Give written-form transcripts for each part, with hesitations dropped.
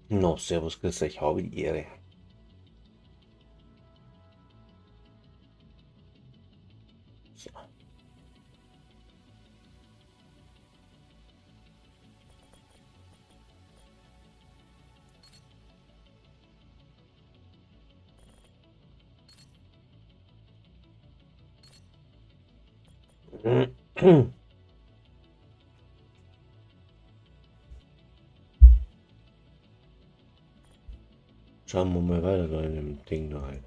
No, servus, grüß euch, habe die Ehre. So. Schauen wir mal weiter da in dem Ding da halt.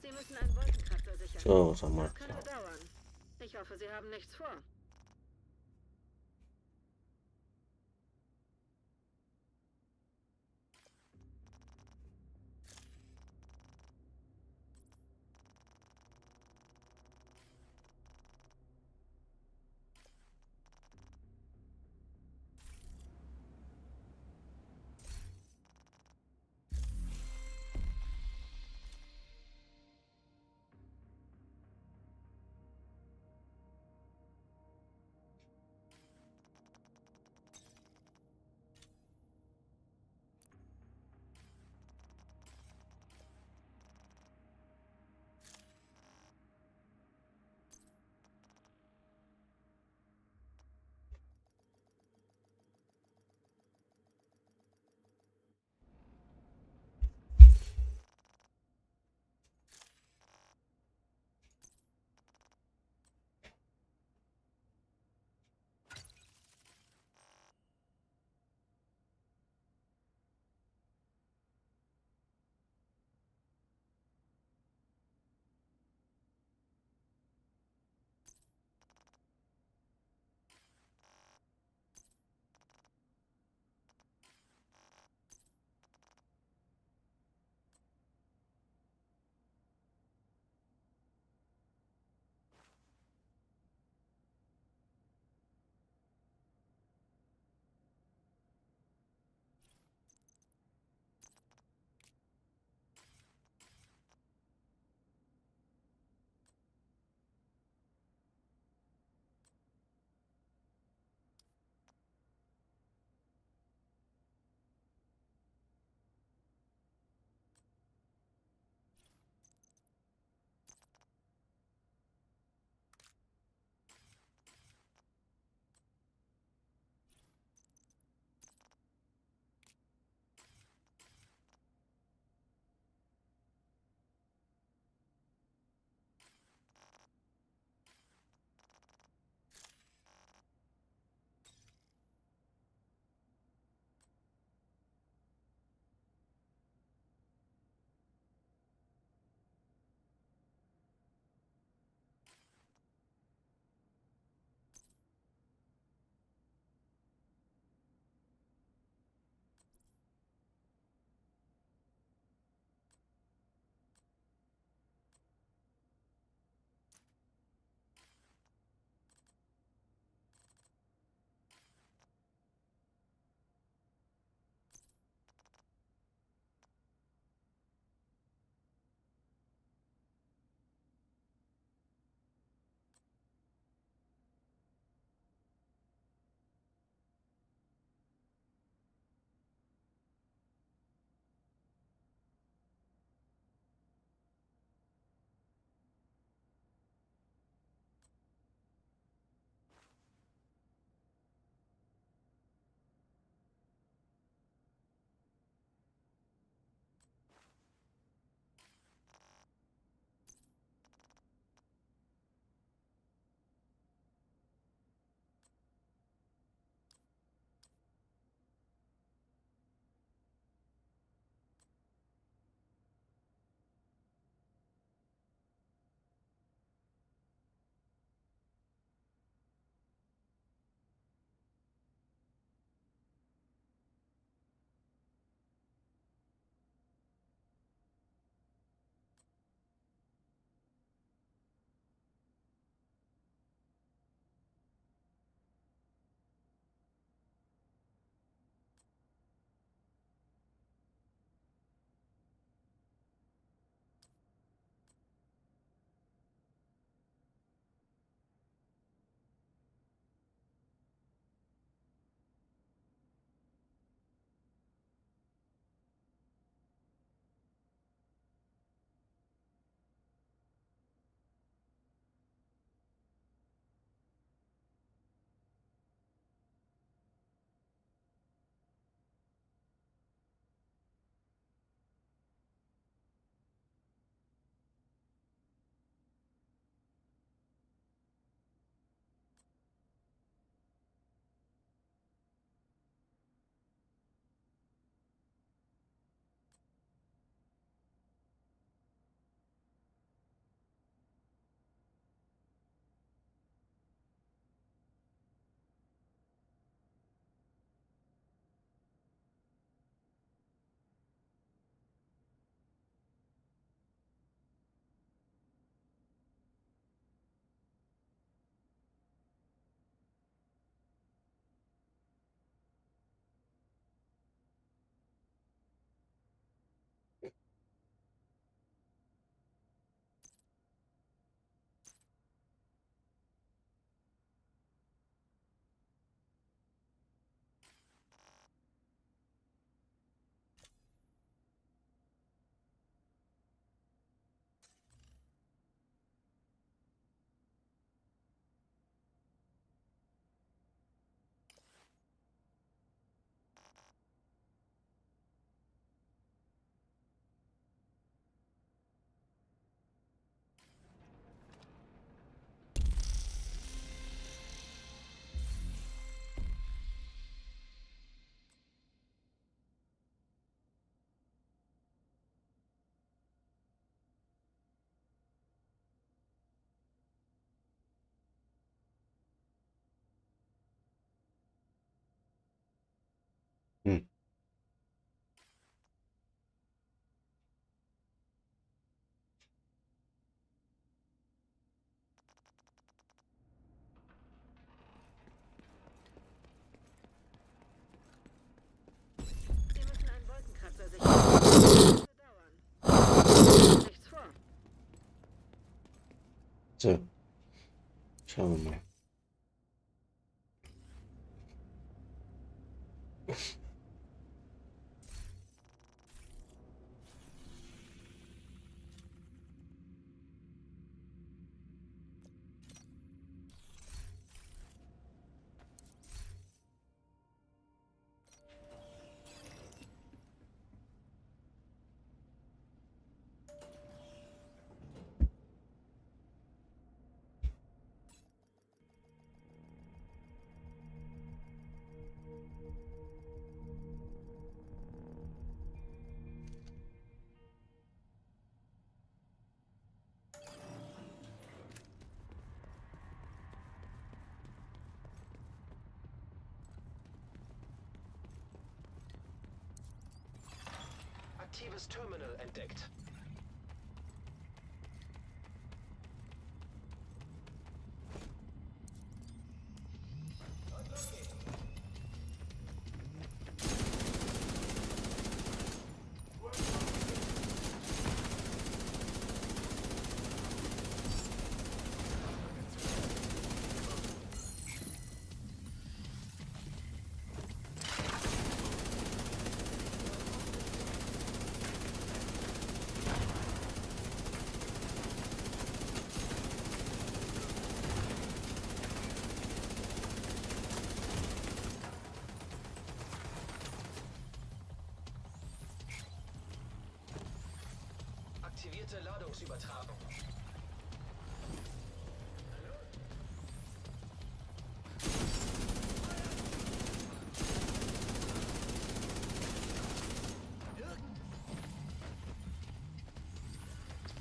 Sie müssen einen Wolkenkratzer sichern. So, was haben wir? Das könnte dauern. Ich hoffe, Sie haben nichts vor. Sie müssen einen Wolkenkratzer sichern. Das könnte dauern. Nichts vor. So. Schauen wir mal. Aktives Terminal entdeckt. Aktivierte Ladungsübertragung.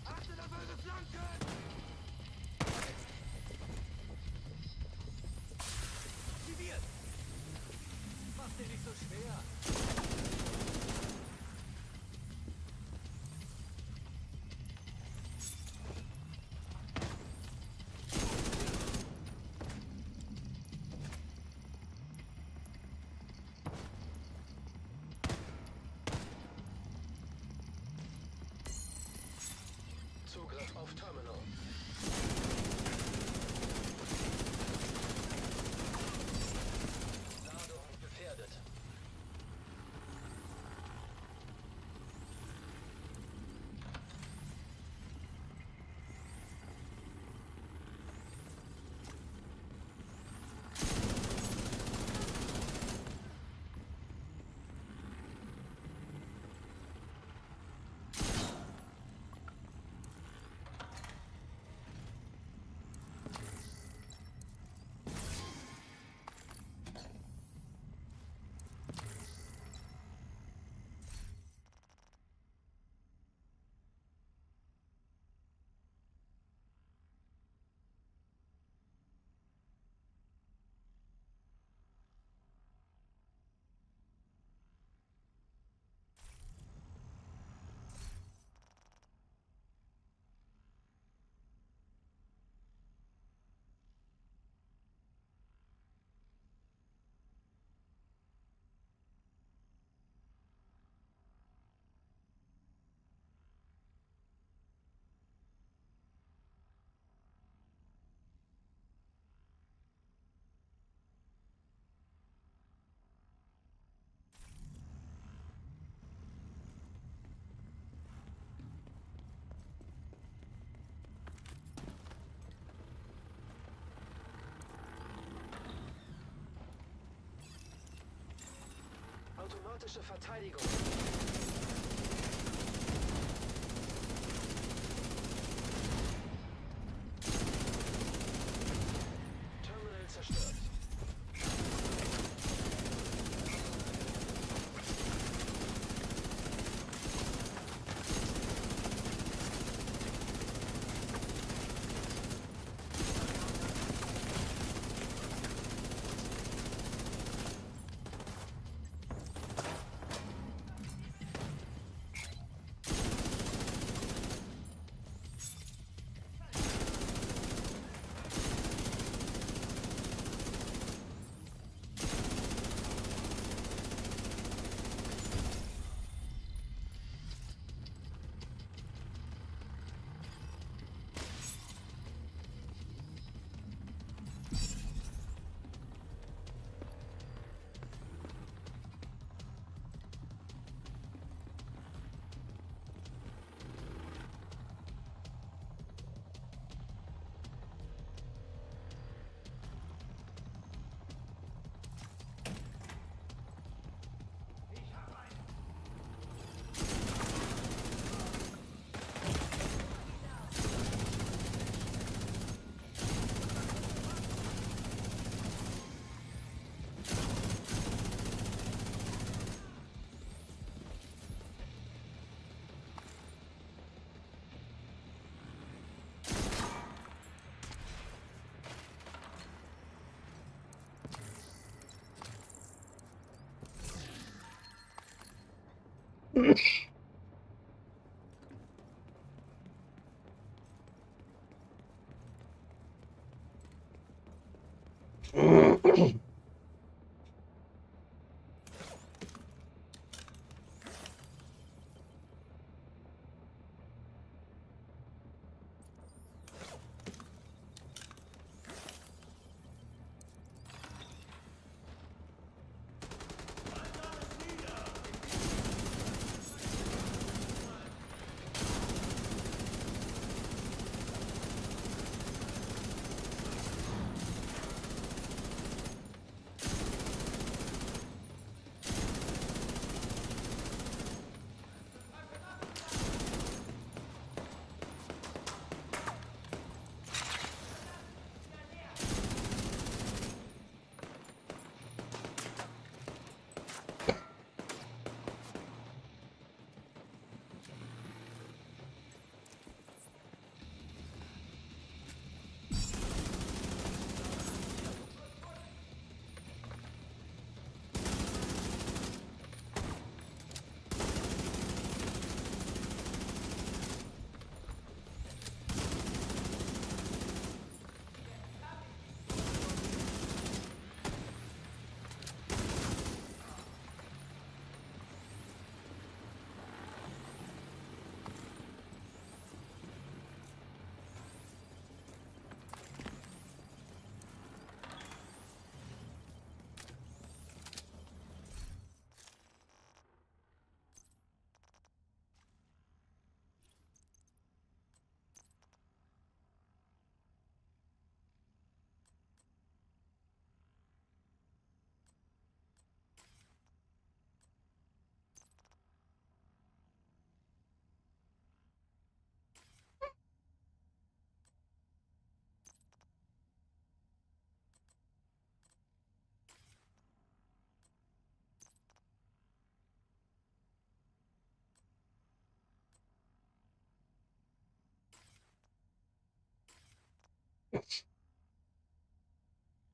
Achtet auf eure Flanken! Aktiviert! Mach dir nicht so schwer! Zugriff auf Terminal. Ladung gefährdet. Automatische Verteidigung. Terminal zerstört.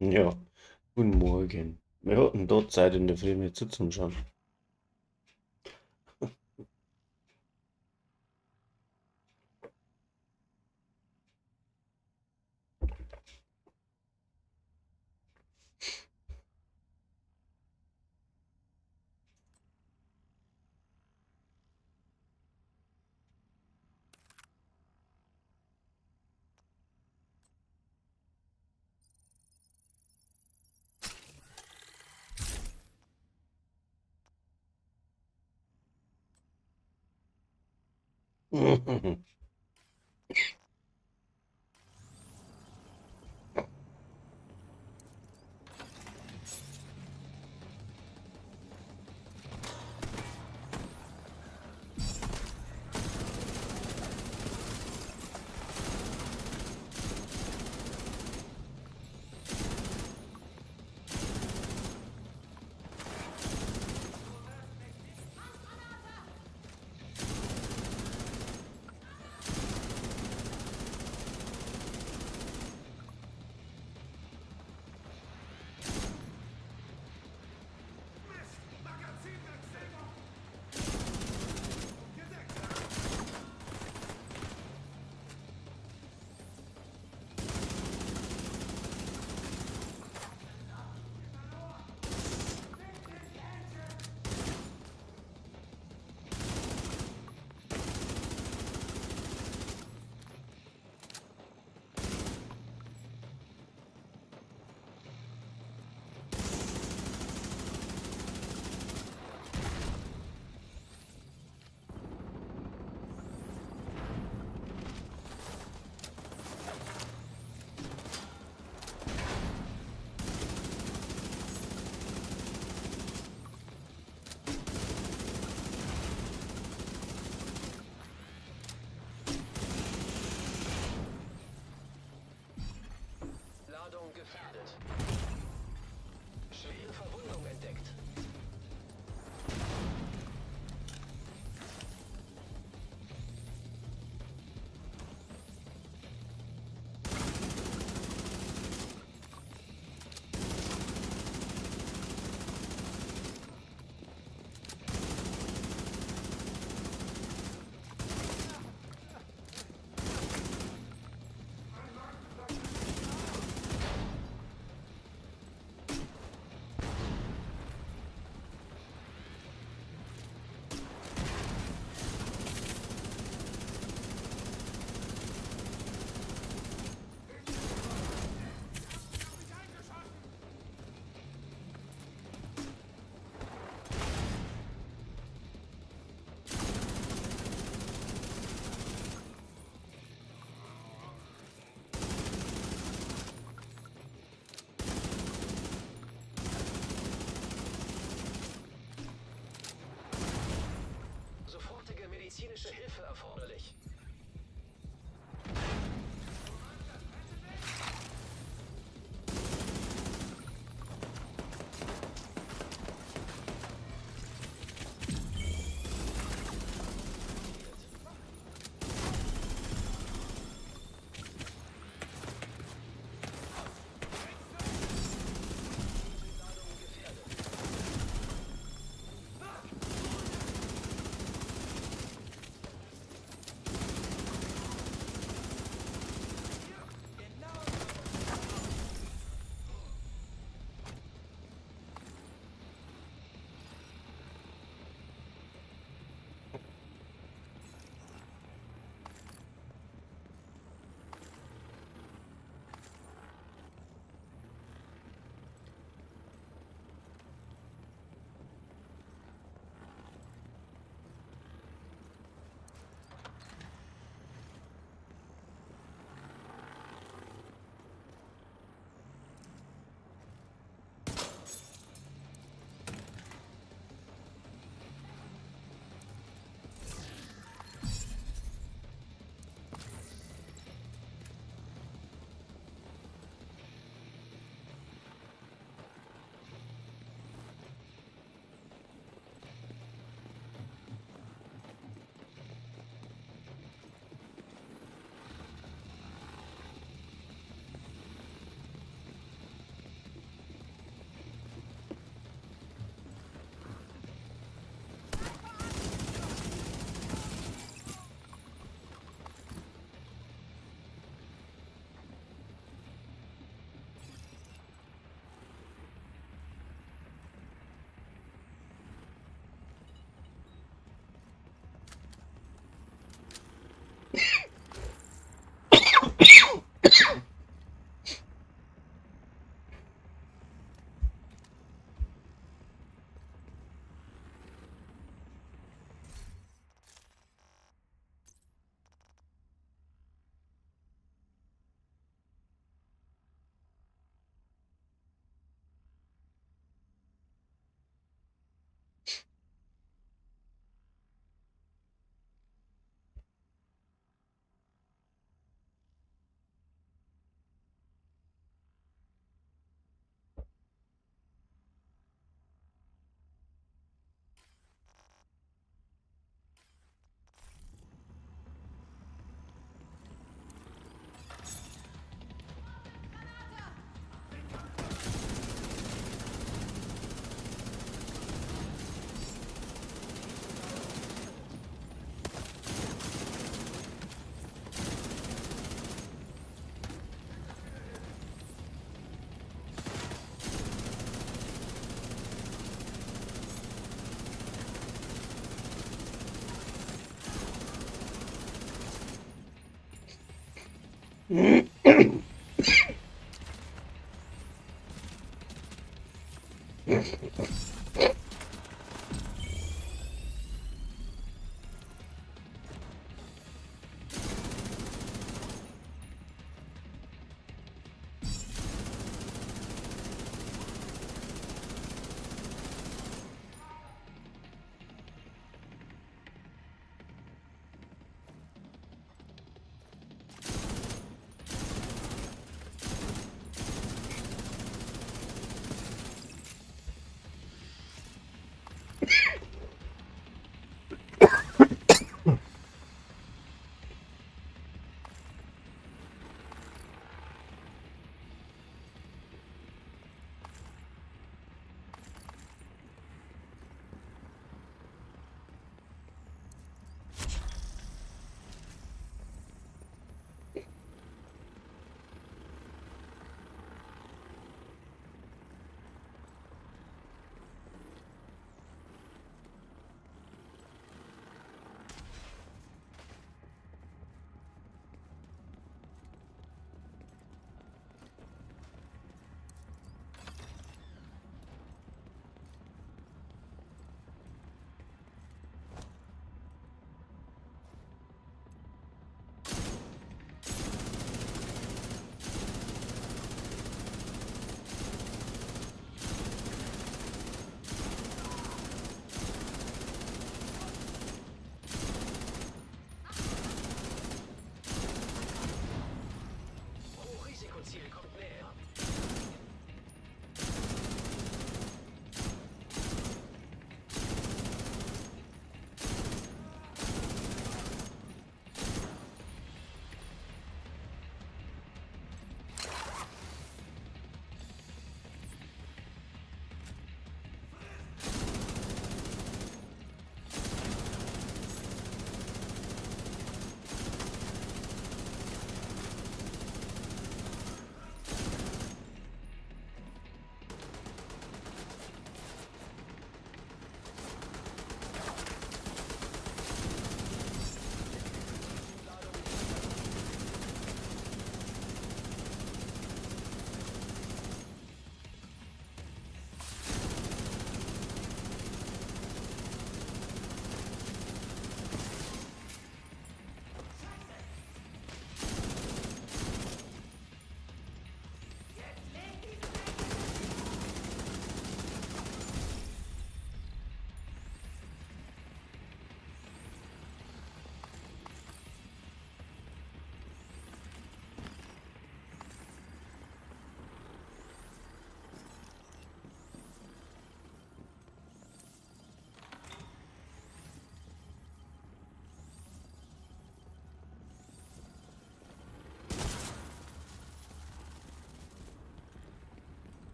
Ja, guten Morgen. Wir hatten dort Zeit in der Früh mir zuzuschauen.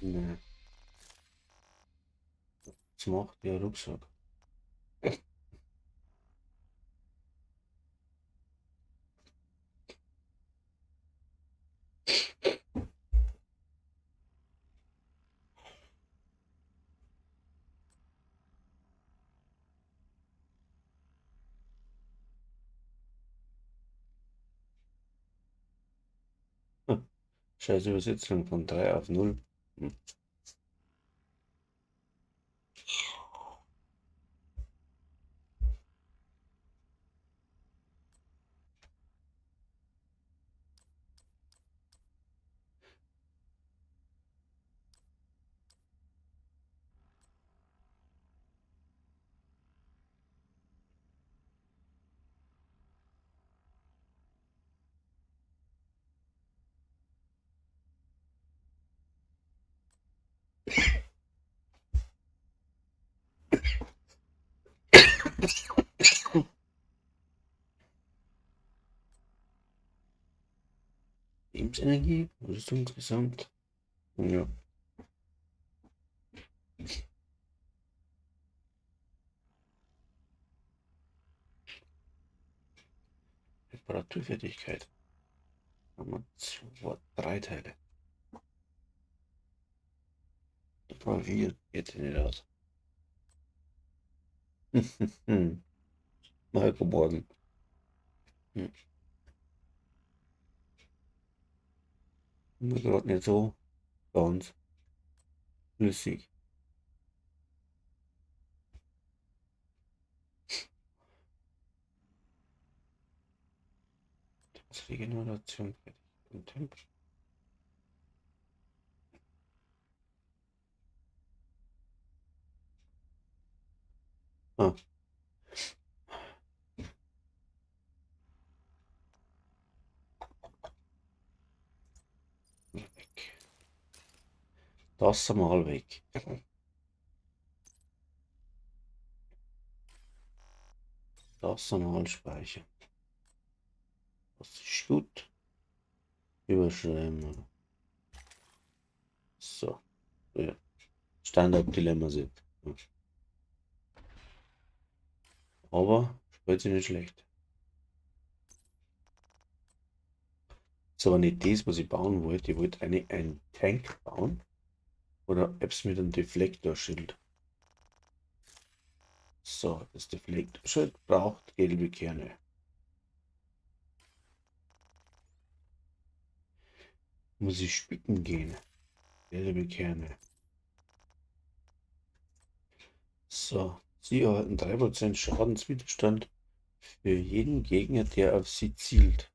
Ne. Was macht der Rucksack? Scheiß Übersetzung von 3 auf 0. Hm. Lebensenergie, Rüstung insgesamt. Ja. Reparaturfertigkeit. Haben wir 2, 3 Teile. 3, 4 geht nicht aus. Mal geborgen. Hm. Nur gerade nicht so ganz flüssig. Das Regeneration fertig. Und Tempo. Ah. Weg. Das mal weg. Das mal speichern. Das ist gut. Überschreiben. So. Ja. Standard-Dilemma sind. Aber spielt sich nicht schlecht. Ist aber nicht das, was ich bauen wollte. Ich wollte einen Tank bauen. Oder Apps mit einem Deflektorschild. So, das Deflektorschild braucht gelbe Kerne. Muss ich spicken gehen? Gelbe Kerne. So, sie erhalten 3% Schadenswiderstand für jeden Gegner, der auf sie zielt.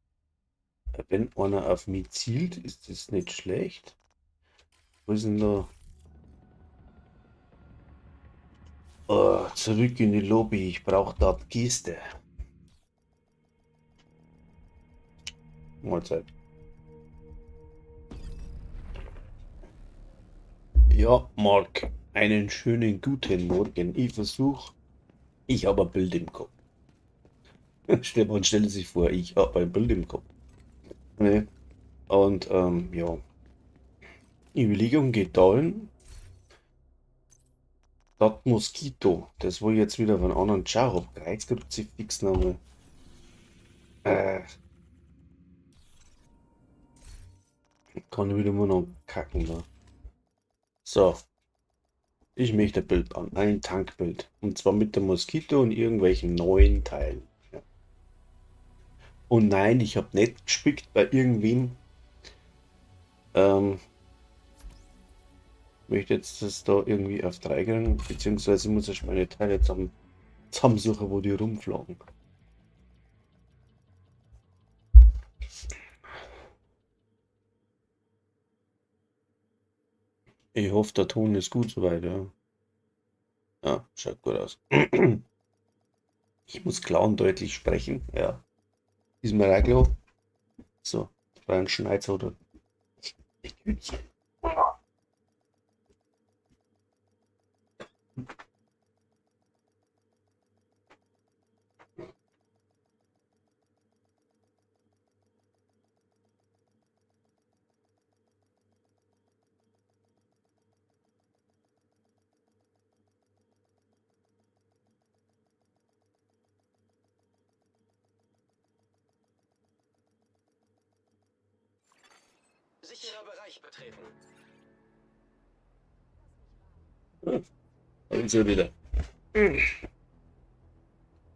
Wenn einer auf mich zielt, ist das nicht schlecht. Wo ist denn da? Oh, zurück in die Lobby. Ich brauche da Geste. Mahlzeit. Ja, Marc, einen schönen guten Morgen. Ich versuch, ich habe ein Bild im Kopf. Man stelle sich vor, ich habe ein Bild im Kopf. Ne? Und ja, die Überlegung geht dahin, das Moskito, das wo ich jetzt wieder von anderen Char hab, Kreuzkruzifix nochmal. Kann ich wieder mal noch kacken da. So. Ich möchte ein Bild bauen, ein Tankbild. Und zwar mit der Moskito und irgendwelchen neuen Teilen. Ja. Und nein, ich hab nicht gespickt bei irgendwem. Möchte jetzt das da irgendwie auf 3 kriegen, beziehungsweise muss ich meine Teile zusammensuchen, wo die rumflagen. Ich hoffe, der Ton ist gut soweit, ja. Ja, schaut gut aus. Ich muss klar und deutlich sprechen, ja. Ist mir auch klar. So, ein Schneizer oder Hütchen. Sicherer Bereich betreten. Und so wieder.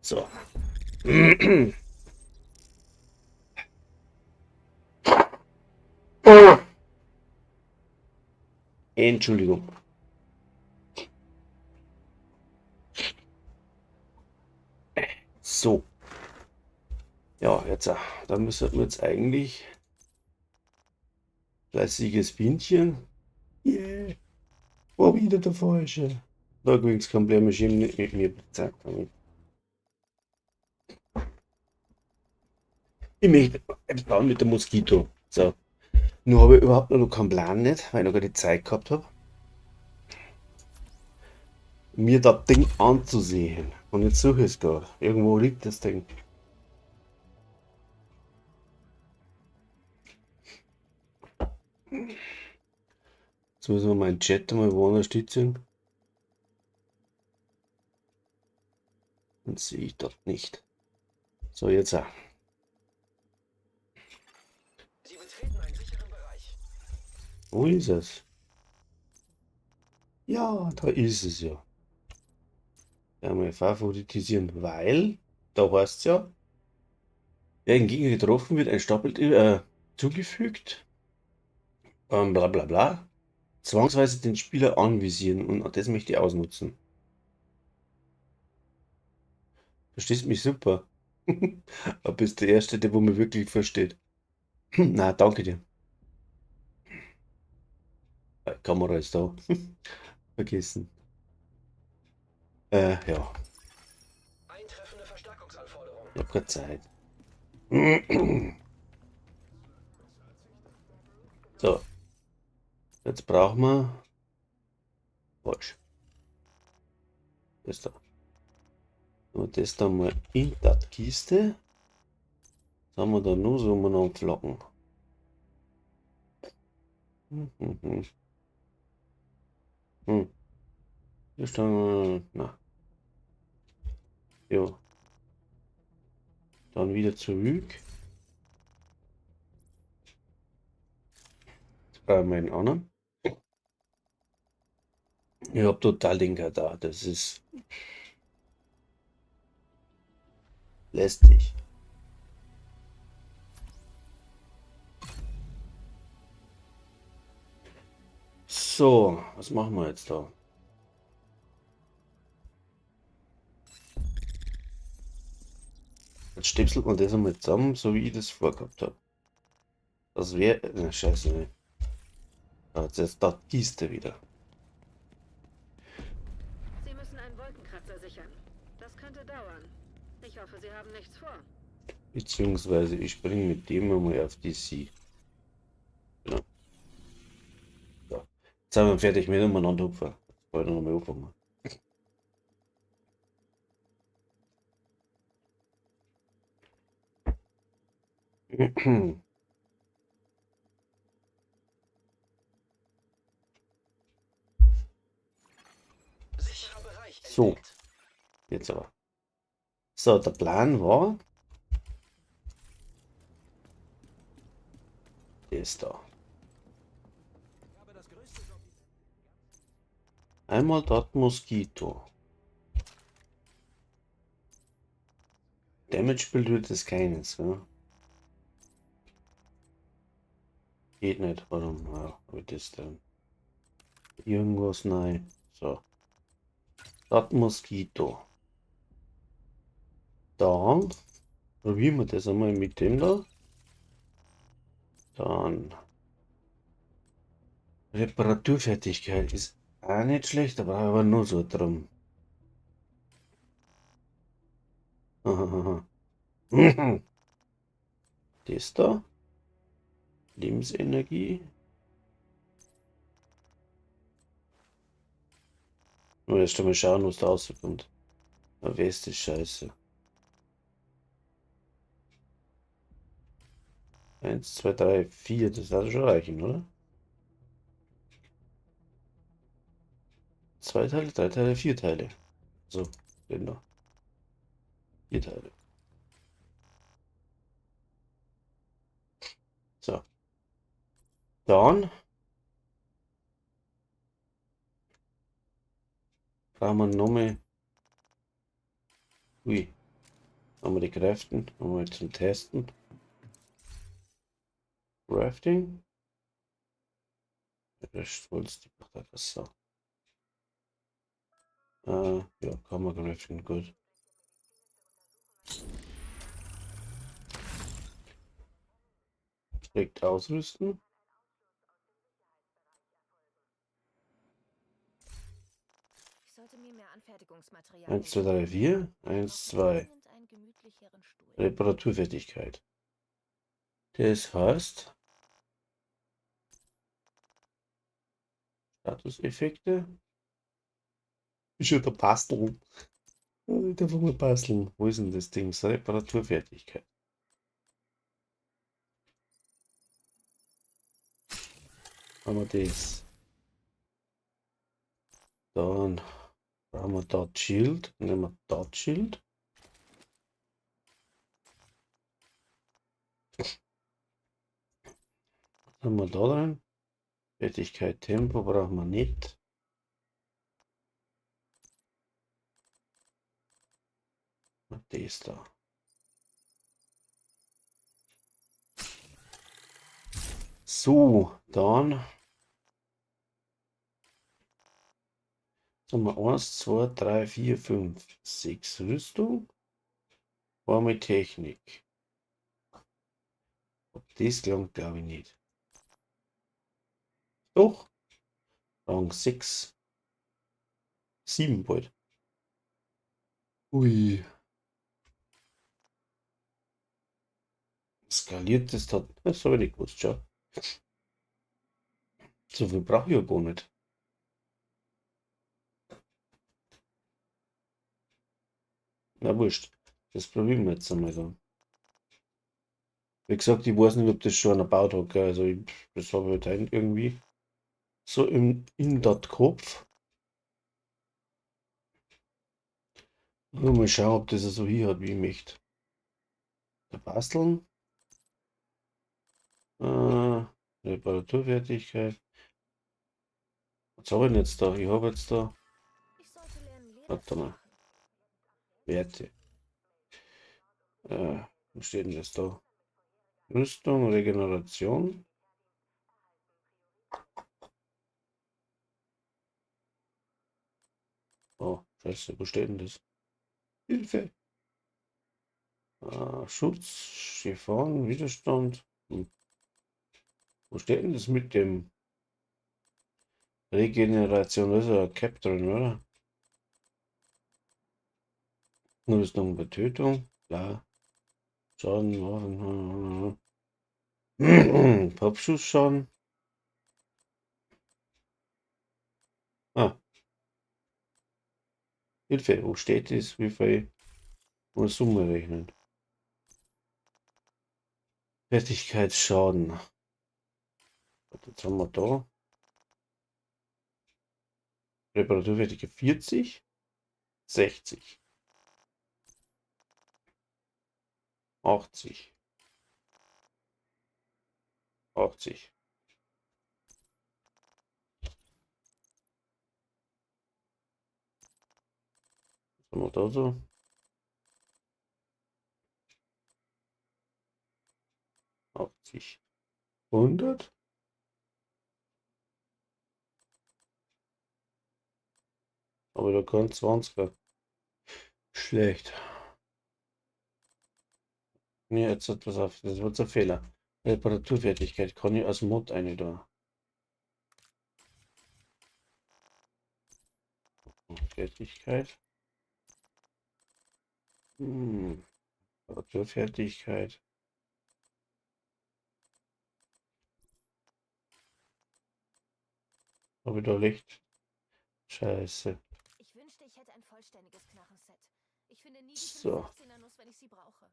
So. Entschuldigung. So. Ja, jetzt, da müssen wir jetzt eigentlich fleißiges Bienchen. Yeah. War wieder der falsche. Da übrigens kein Problem, ich nicht mit mir gezeigt habe. Ich möchte etwas bauen mit der Moskito. So. Nur habe ich überhaupt noch keinen Plan nicht, weil ich noch keine Zeit gehabt habe, mir das Ding anzusehen. Und jetzt suche ich es gerade. Irgendwo liegt das Ding. Jetzt müssen wir meinen Chat mal woanders stützen. Dann sehe ich dort nicht. So, jetzt auch. Sie betreten einen sicheren Bereich. Wo ist es? Ja, da ist es ja. Einmal favoritisieren, weil, da heißt es ja, wer ein Gegner getroffen wird, ein Stapel zugefügt, bla bla bla, zwangsweise den Spieler anvisieren und das möchte ich ausnutzen. Verstehst mich super. Du bist der Erste, der wo mich wirklich versteht. Na, danke dir. Kamera ist da. Vergessen. Ja. Eintreffende Verstärkungsanforderung. Ich hab keine Zeit. So. Jetzt brauchen wir. Falsch. Das da. Und das da mal in der Kiste. Was haben wir da nur so umeinander flocken? Hier stand, na. Jo. Dann wieder zurück. Jetzt brauchen wir einen anderen. Ich hab total den da. Das ist lästig. So, was machen wir jetzt da? Jetzt stäbselt man das einmal zusammen, so wie ich das vorgehabt habe. Das wäre. Na, scheiße, ne. Jetzt ist da Kiste wieder. Sie müssen einen Wolkenkratzer sichern. Das könnte dauern. Ich hoffe, Sie haben nichts vor. Beziehungsweise ich springe mit dem einmal auf die C. Genau. So. Jetzt sind wir fertig mit umeinander hupfen. Jetzt wollen wir nochmal anfangen. Sicherer Bereich So. entdeckt. Jetzt aber. So, der Plan war. Der ist da. Einmal dort Moskito. Damage Build wird es keines, ne? Geht nicht, warum? Ja, hab ich das denn? Irgendwas, nein. So. Das Moskito. Dann probieren wir das einmal mit dem da. Dann Reparaturfertigkeit ist auch nicht schlecht, aber nur so drum. Das da. Lebensenergie. Nur erst einmal schauen, was da rauskommt. Na, wer ist das Scheiße? 1, 2, 3, 4, das sollte schon reichen, oder? 2 Teile, 3 Teile, 4 Teile. So, genau. 4 Teile. So. Dann brauchen wir nochmal. Ui. Haben wir die Kräften. Nochmal zum Testen. Crafting. Das wolltest du das so. Ja, kann man craften, gut. Direkt ausrüsten. Ich sollte mir mehr Anfertigungsmaterial 1, 2, 3, 4. 1, 2. Einen gemütlicheren Stuhl. Reparaturfertigkeit. Das heißt Statuseffekte. Ich würde basteln. Ich darf mal basteln. Wo ist denn das Ding? Reparaturfertigkeit. Haben wir das. Dann haben wir da Shield. Nehmen wir da Shield. Was haben wir da drin? Fertigkeit Tempo brauchen wir nicht. Und das da. So, dann haben wir 1, 2, 3, 4, 5, 6 Rüstung. Warme Technik. Ob das gelangt, glaube ich nicht. Doch. Rang 6. 7 bald. Ui. Skaliert das hat. Das habe ich nicht gewusst, schau. So viel brauche ich ja gar nicht. Na wurscht. Das probieren wir jetzt einmal da. Wie gesagt, ich weiß nicht, ob das schon einer gebaut hat, gell? Also ich, das habe ich halt irgendwie so in dat Kopf. Nur mal schauen, ob das so hier hat, wie ich möchte. Da basteln. Reparaturfertigkeit. Was habe ich denn jetzt da? Ich habe jetzt da. Ich sollte lernen, Leder Warte zu mal. machen. Werte. Wo steht denn das da? Rüstung, Regeneration. Oh, scheiße, wo steht denn das? Hilfe! Schutz, Gefahren, Widerstand. Wo steht denn das mit dem Regeneration? Da ist ja ein Cap drin, oder? Rüstung bei Tötung, klar. Schaden, Waffen, Popschussschaden. Ah. Hilfe, wo steht das? Wie viel muss Summe rechnen? Fertigkeitsschaden. Warte, jetzt haben wir da. Reparaturfertige 40, 60, 80, 80. Was haben wir da so? 80, 100. Aber da kann 20er. Schlecht. Nee, jetzt hat was auf. Das wird ein Fehler. Reparaturfertigkeit kann ich als Mod eine da. Fertigkeit. Reparaturfertigkeit. Hab ich da Licht? Scheiße. Ich wünschte, ich hätte ein vollständiges Knarrenset. Ich finde nie die So. 15er Nuss, wenn ich sie brauche.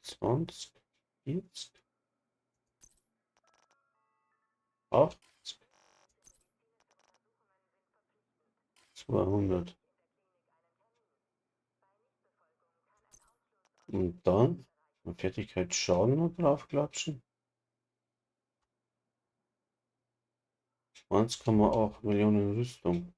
20, 40, 80, 200. Und dann Fertigkeit Schaden noch drauf klatschen. 1,8 Millionen Rüstung.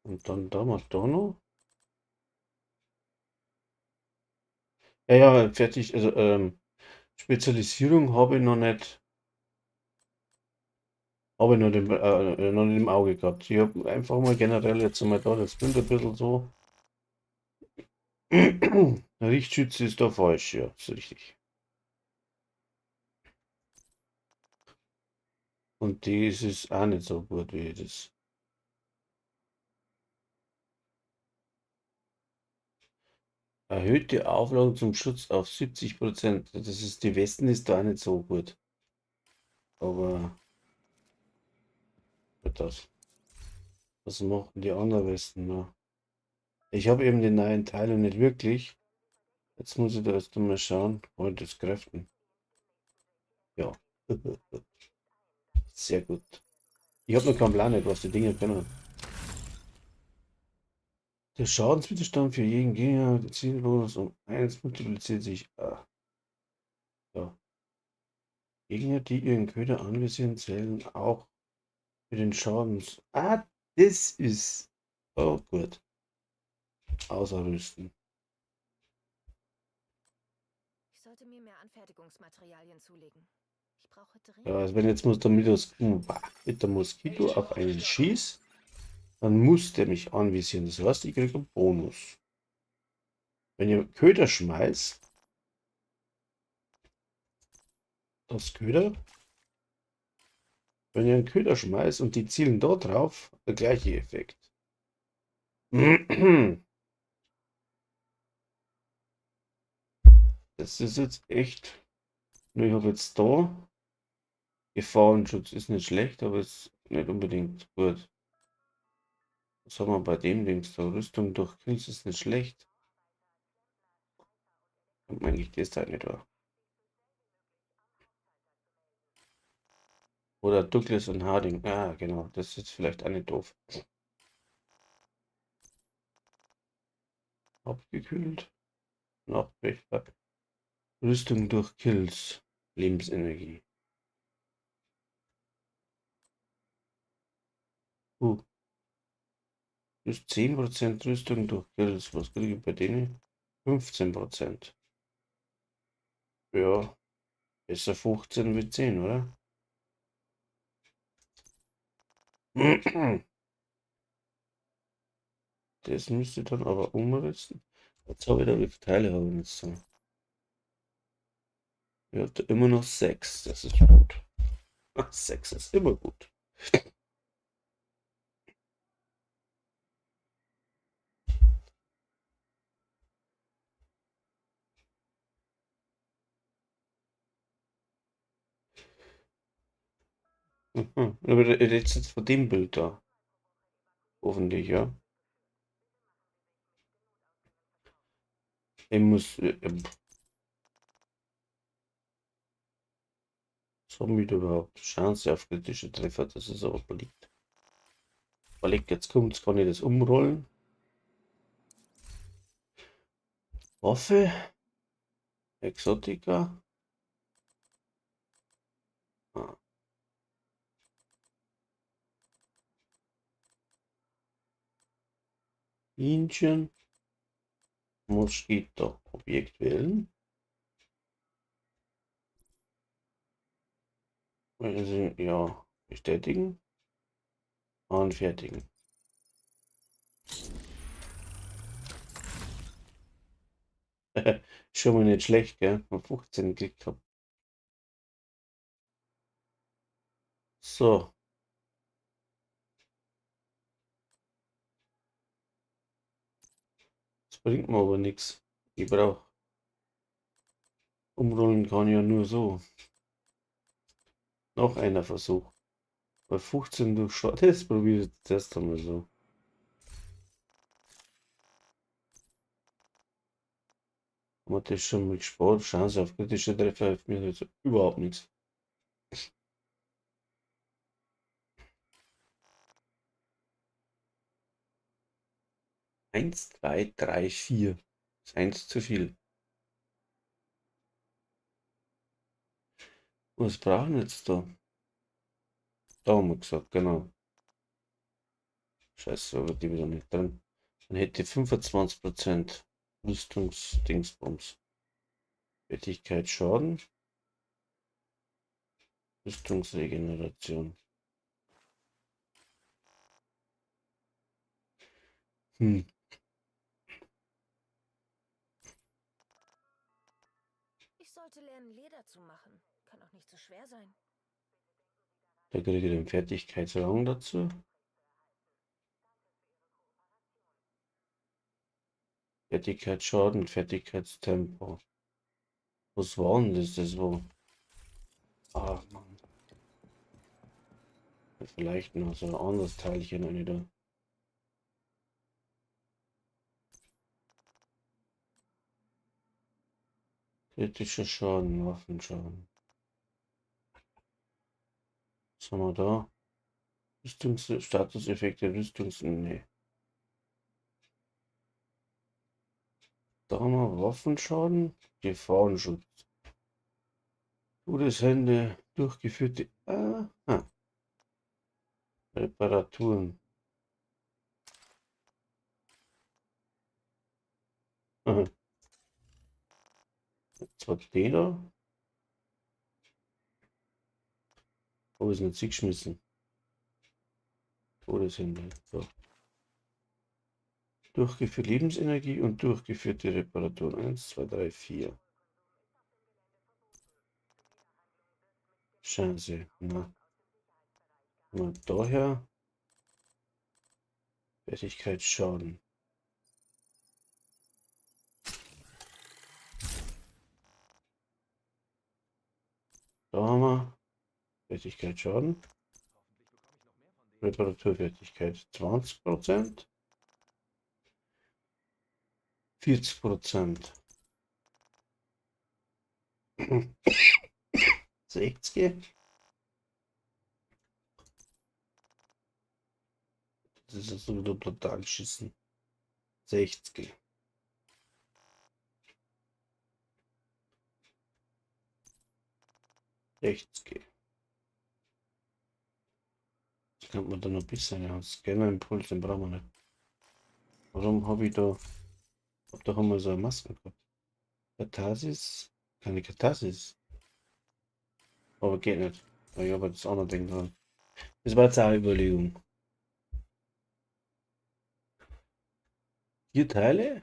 Und dann da mal da noch. Ja, ja, fertig. Also Spezialisierung habe ich noch nicht. Habe ich noch, noch nicht im Auge gehabt. Ich habe einfach mal generell jetzt einmal da das Bild ein bisschen so. Richtschütze ist da falsch, ja, ist richtig. Und das ist auch nicht so gut wie das. Erhöhte Auflagen zum Schutz auf 70%. Das ist, die Westen ist da auch nicht so gut. Aber das. Was machen die anderen Westen noch? Ich habe eben die neuen Teile nicht wirklich. Jetzt muss ich da erst einmal schauen. Oh, das Kräften. Ja. Sehr gut. Ich habe noch keinen Plan, nicht, was die Dinger können. Der Schadenswiderstand für jeden Gegner, der Zielbonus um 1 multipliziert sich. Ah. Ja. Gegner, die ihren Köder anvisieren, zählen auch für den Schadens. Ah, das ist. Oh, gut. Außerrüsten. Ich sollte mir mehr Anfertigungsmaterialien zulegen. Ich brauche dringend. Ja, also wenn jetzt muss der mit der Moskito auf einen schießt, dann muss der mich anvisieren. Das heißt, ich kriege einen Bonus. Wenn ich Köder schmeißt, das Köder, wenn ich einen Köder schmeiß und die zielen da drauf, der gleiche Effekt. Das ist jetzt echt. Nur ich habe jetzt da Gefahrenschutz ist nicht schlecht, aber ist nicht unbedingt gut. Was haben wir bei dem Dings da? Rüstung durch Kills ist nicht schlecht. Und eigentlich das da nicht da. Oder Douglas und Harding. Ah, genau. Das ist vielleicht auch nicht doof. Abgekühlt. Nachtwächter. Rüstung durch Kills. Lebensenergie. Plus 10% Rüstung durch Kills. Was kriege ich bei denen? 15%. Ja. Besser 15 wie 10, oder? Das müsste dann aber umrüsten. Jetzt habe ich da, wie viele Teile habe ich jetzt so? Ich habe da immer noch 6. Das ist gut. Ach, 6 ist immer gut. Aber jetzt jetzt von dem Bild da. Hoffentlich, ja. Ich muss. Was haben wir da überhaupt? Chance auf kritische Treffer, das ist aber belegt. Belegt, jetzt kommt's, kann ich das umrollen. Waffe. Exotika. Ah. Bienchen. Moskito. Objekt wählen. Also, ja, bestätigen. Anfertigen. Schon mal nicht schlecht, gell? Mal 15 gekriegt hab. So. Das bringt mir aber nix. Ich brauch. Umrollen kann ich ja nur so. Noch einer Versuch. Bei 15 durch Schwarz. Das probiere ich jetzt erst einmal so. Haben wir das schon mal gespart? Chance auf kritische Treffer hilft mir jetzt überhaupt nichts. 1, 2, 3, 4. Ist 1 zu viel. Was brauchen wir jetzt da? Da haben wir gesagt, genau. Scheiße, aber die wieder nicht drin. Dann hätte ich 25% Rüstungsdingsbums. Fertigkeit Schaden. Rüstungsregeneration. Hm. Ich sollte lernen, Leder zu machen. Kann auch nicht so schwer sein. Da kriege ich den Fertigkeitsrang dazu. Fertigkeitsschaden, Fertigkeitstempo. Was war denn das? Das war. Ach Mann. Vielleicht noch so ein anderes Teilchen eine da. Kritischer Schaden, Waffenschaden. Was haben wir da? Rüstungs-, Statuseffekte, Rüstungs-, nee. Da haben wir Waffenschaden, Gefahrenschutz. Todeshände, durchgeführte, aha. Reparaturen. Aha. Jetzt war der da. Wo ist denn jetzt geschmissen? Todeshände. So. Durchgeführte Lebensenergie und durchgeführte Reparaturen. 1, 2, 3, 4. Scheiße. Na. Mal daher. Fertigkeitsschaden. Da haben wir Fertigkeitsschaden. Reparaturfertigkeit 20%. 40%. 60. Das ist jetzt wieder total geschissen. 60. 60. Das könnte man da noch ein bisschen, ja, Scanner-Impuls, den brauchen wir nicht. Warum hab ich da. Hab doch immer so eine Maske gehabt. Katharsis? Keine Katharsis. Aber geht nicht. Ich habe das andere Ding dran. Das war jetzt auch eine Überlegung. 4 Teile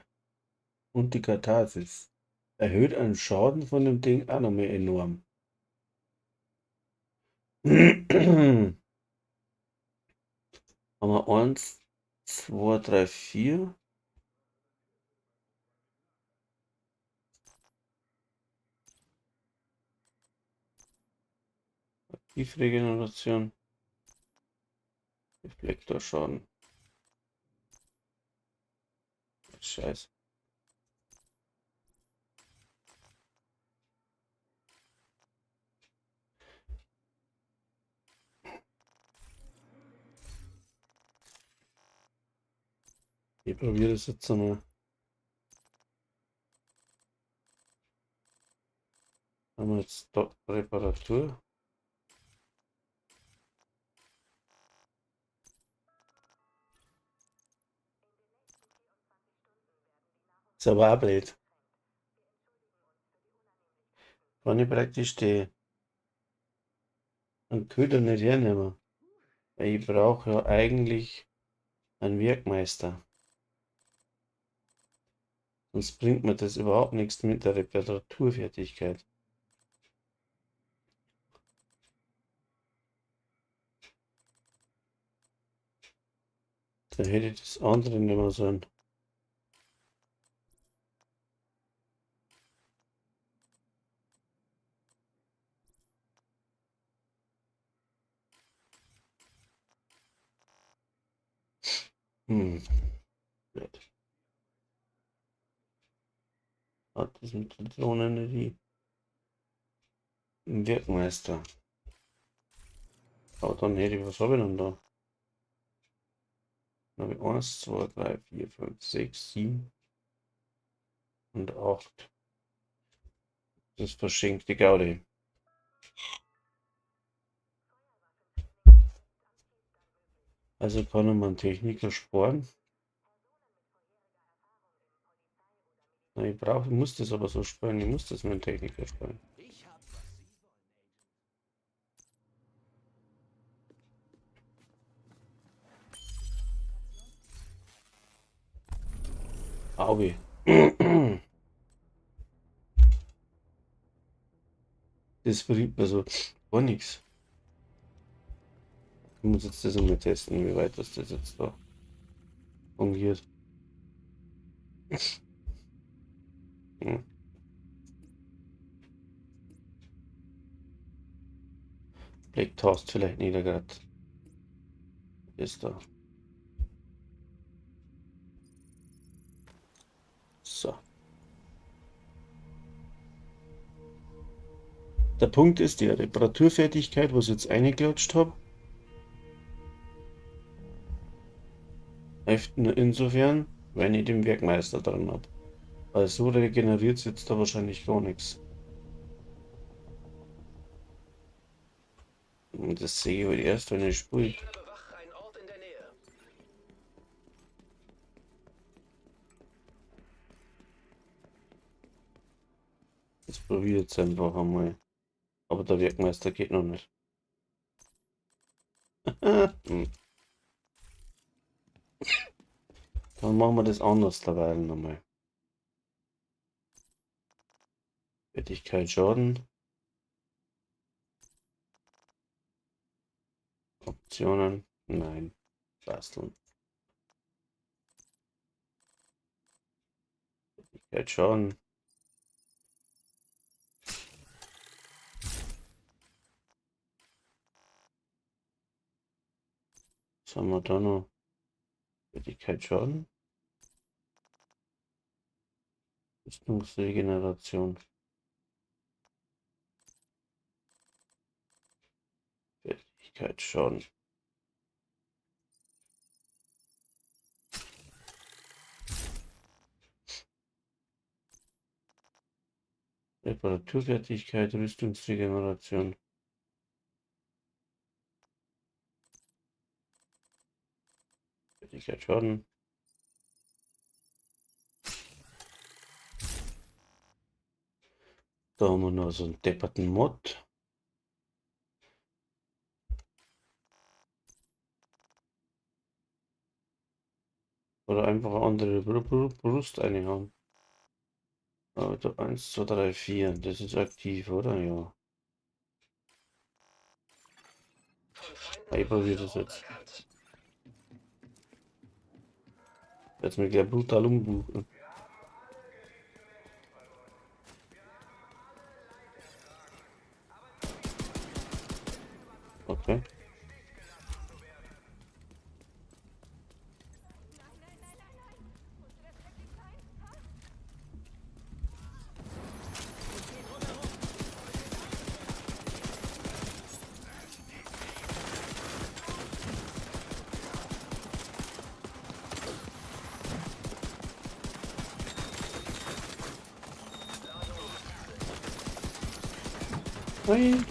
und die Katharsis. Erhöht einen Schaden von dem Ding auch noch mehr enorm. Haben wir 1, 2, 3, 4. Aktivregeneration. Reflektorschaden. Scheiße. Ich probiere das jetzt einmal. Haben wir jetzt da Reparatur? Ist aber auch blöd. Kann ich praktisch die einen Köder nicht hernehmen. Weil ich brauche ja eigentlich einen Werkmeister. Sonst bringt mir das überhaupt nichts mit der Reparaturfertigkeit. Dann hätte ich das andere nicht mehr sollen. Blöd. Hat das mit der Drohne die Werkmeister. Aber dann hätte ich, was habe ich denn da? Dann habe ich 1, 2, 3, 4, 5, 6, 7 und 8. Das ist verschenkte Gaudi. Also kann man Techniker sparen. Na, ich muss das aber so sparen. Ich muss das mit dem Techniker sparen. Ich hab, was Sie wollen, Agent. Auge. Das bringt mir so gar nichts. Ich muss jetzt das einmal testen, wie weit das jetzt da fungiert. Black Toast vielleicht nicht grad. Ist da. So. Der Punkt ist die Reparaturfertigkeit, was ich jetzt eingeklatscht hab, hilft nur insofern, wenn ich den Werkmeister dran hab. Weil so regeneriert jetzt da wahrscheinlich gar nichts. Und das sehe ich halt erst, wenn ich spiele. Das probiere ich jetzt einfach einmal. Aber der Werkmeister geht noch nicht. Dann machen wir das anders dabei nochmal. Fertigkeit Schaden. Optionen. Nein. Basteln. Fertigkeit Schaden. Was haben wir da noch? Fertigkeit Schaden. Rüstungsregeneration. Fertigkeit Schaden. Reparaturfertigkeit, Rüstungsregeneration. Fertigkeit Schaden. Da haben wir noch so einen depperten Mod. Oder einfach eine andere Brust einhauen. Also 1, 2, 3, 4. Das ist aktiv, oder? Ja. Ich probiere das jetzt. Jetzt mir gleich brutal umbuchen. Okay. Nein.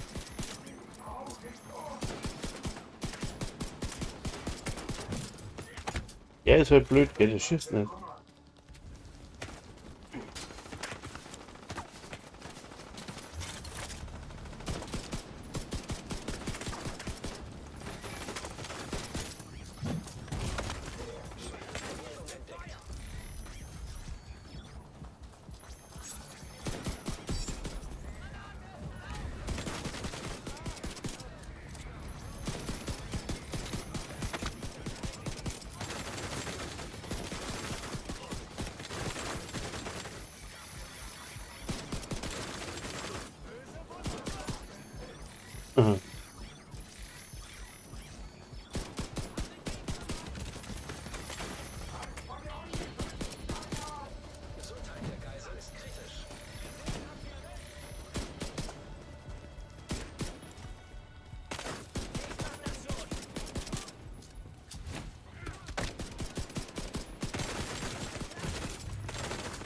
Ja, ist halt blöd, gell, das schießt nicht.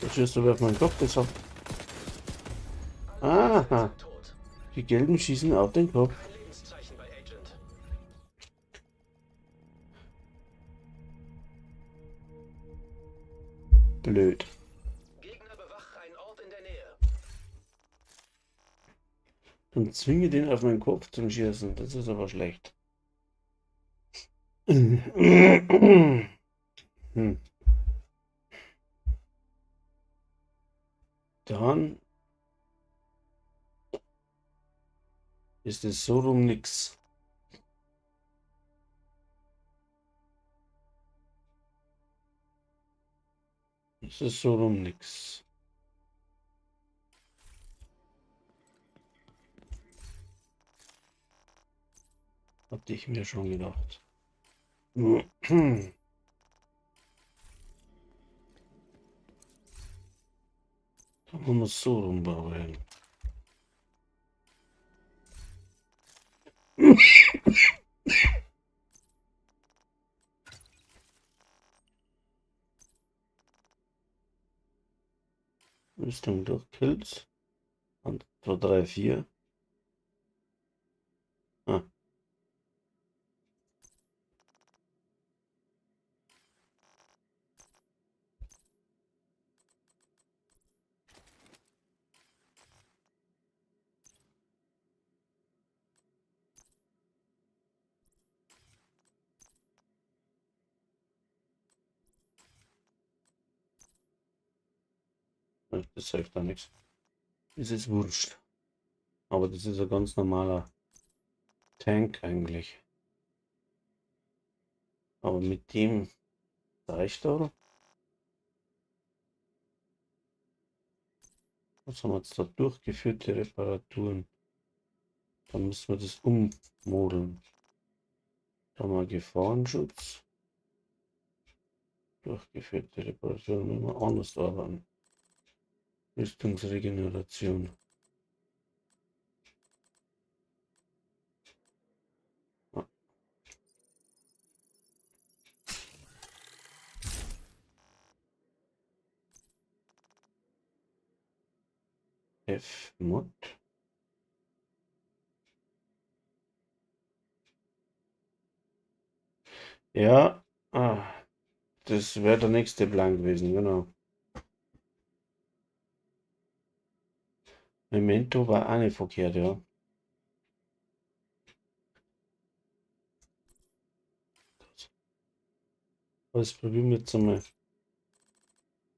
Da schießt du auf meinen Kopf, das hat. Aha. Die Gelben schießen auf den Kopf. Blöd. Gegner bewachen einen Ort in der Nähe. Dann zwinge den auf meinen Kopf zum Schießen. Das ist aber schlecht. Dann ist es so rum nix. Es ist so rum nix. Hatte ich mir schon gedacht. Dann machen wir es so rumbauen. Rüstung durch Kills. 1, 2, 3, 4. Ah. Das hilft da nichts. Das ist wurscht. Aber das ist ein ganz normaler Tank eigentlich. Aber mit dem reicht da. Was haben wir jetzt da durchgeführte Reparaturen? Da müssen wir das ummodeln. Da haben wir Gefahrenschutz. Durchgeführte Reparaturen müssen wir anders arbeiten. Rüstungsregeneration. Ah. F-Mod. Ja, das wäre der nächste Plan gewesen, genau. Memento war auch nicht verkehrt, ja. Was probieren wir jetzt einmal?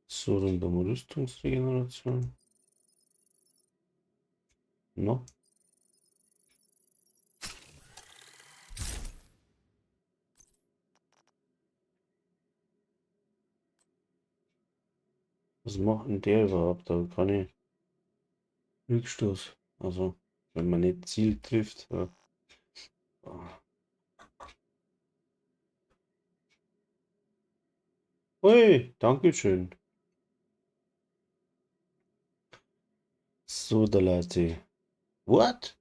So, dann haben wir Rüstungsregeneration. No. Was macht denn der überhaupt? Da kann ich Rückstoß. Also, wenn man nicht Ziel trifft. Ja. Ui, Dankeschön. So, der Leute. What?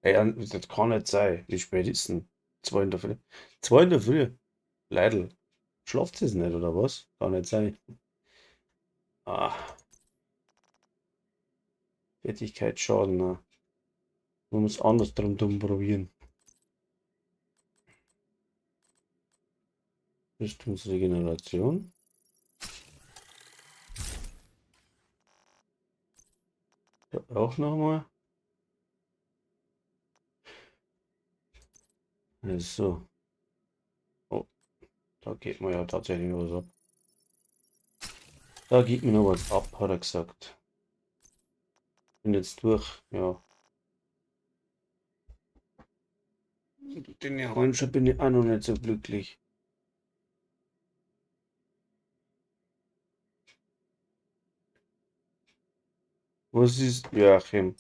Ey, das kann nicht sein. Wie spät ist denn? 2 in der Früh. 2 in der Früh. Leidl. Schlaft es nicht, oder was? Kann nicht sein. Ah. Fertigkeitsschaden, ne? Man muss anders drum dumm probieren. Rüstungsregeneration. Ja, auch nochmal. So. Oh, da geht mir ja tatsächlich noch was ab. Da geht mir noch was ab, hat er gesagt. Bin jetzt durch, ja. Mit den Handschuhen bin ich auch noch nicht so glücklich. Was ist, Joachim?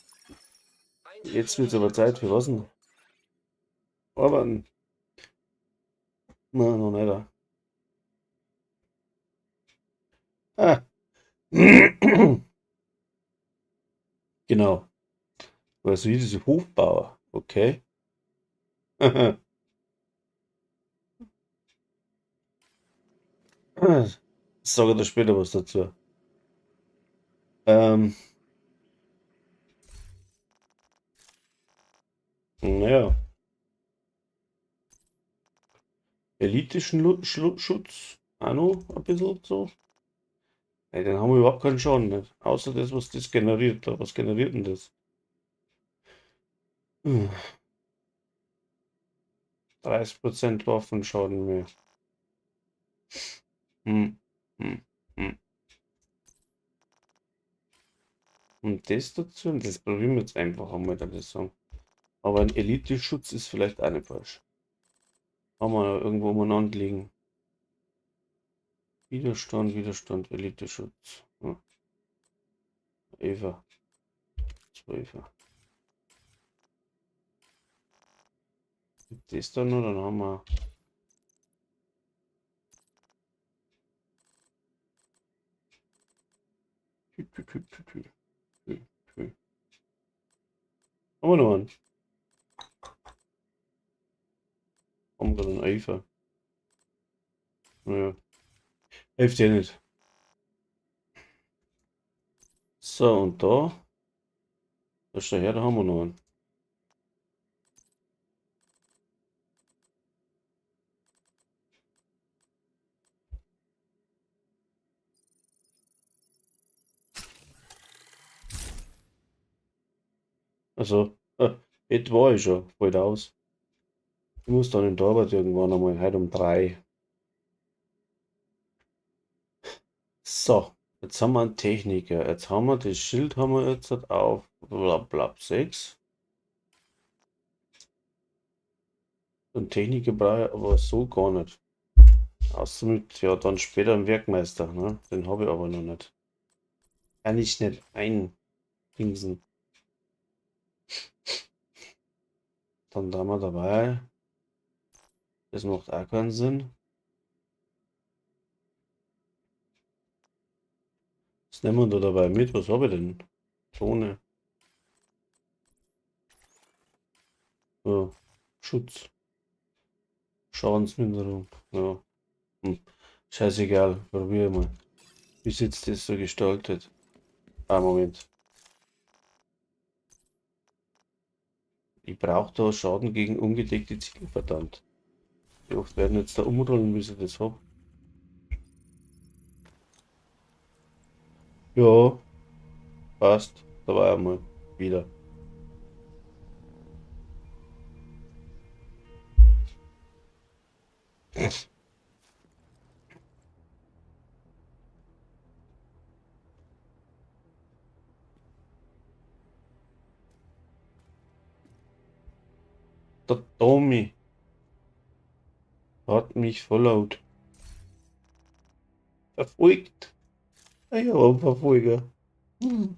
Jetzt wird's aber Zeit für was denn? Arbeiten. Nein, noch nicht. Ah. Genau. Was wie diese Hofbauer. Okay. Sag ich da später was dazu. Ähm. Naja. Elite-Schutz. Auch noch ein bisschen so. Ey, dann haben wir überhaupt keinen Schaden, nicht? Außer das, was das generiert. Was generiert denn das? 30% Waffenschaden mehr. Hm. Hm. Hm. Und das dazu, und das probieren wir jetzt einfach einmal, würde ich sagen. Aber ein Elite-Schutz ist vielleicht auch nicht falsch. Haben wir irgendwo umeinander liegen. Widerstand, Widerstand, Elite-Schutz. Ja. Eva. 12. Das da noch, dann haben wir. Tü, tü, tü, tü, tü. Tü, tü. Haben wir noch einen? Haben wir einen Eifer? Naja. Hilft ja nicht. So, und da. Da ist der her, da haben wir noch einen. Also, jetzt war ich schon bald aus. Ich muss dann in der Arbeit irgendwann einmal, heute um 3. So, jetzt haben wir einen Techniker. Jetzt haben wir das Schild haben wir jetzt auf bla bla 6. Und Techniker brauche ich aber so gar nicht. Außer mit, ja, dann später einen Werkmeister, ne? Den habe ich aber noch nicht. Kann ich nicht eindingsen. Dann da mal dabei. Das macht auch keinen Sinn. Was nehmen wir da dabei mit? Was habe ich denn? Zone. Ja, Schutz. Schadensminderung. Ja. Hm. Scheißegal. Probier mal. Wie ist jetzt das so gestaltet? Ah, Moment. Ich brauche da Schaden gegen ungedeckte Ziele, verdammt. Wie oft werden jetzt da umrollen, bis ich das hab? Ja, passt. Da war er mal wieder. Der Tommy hat mich followed. Verfolgt. Ich hab einen Verfolger. Hm.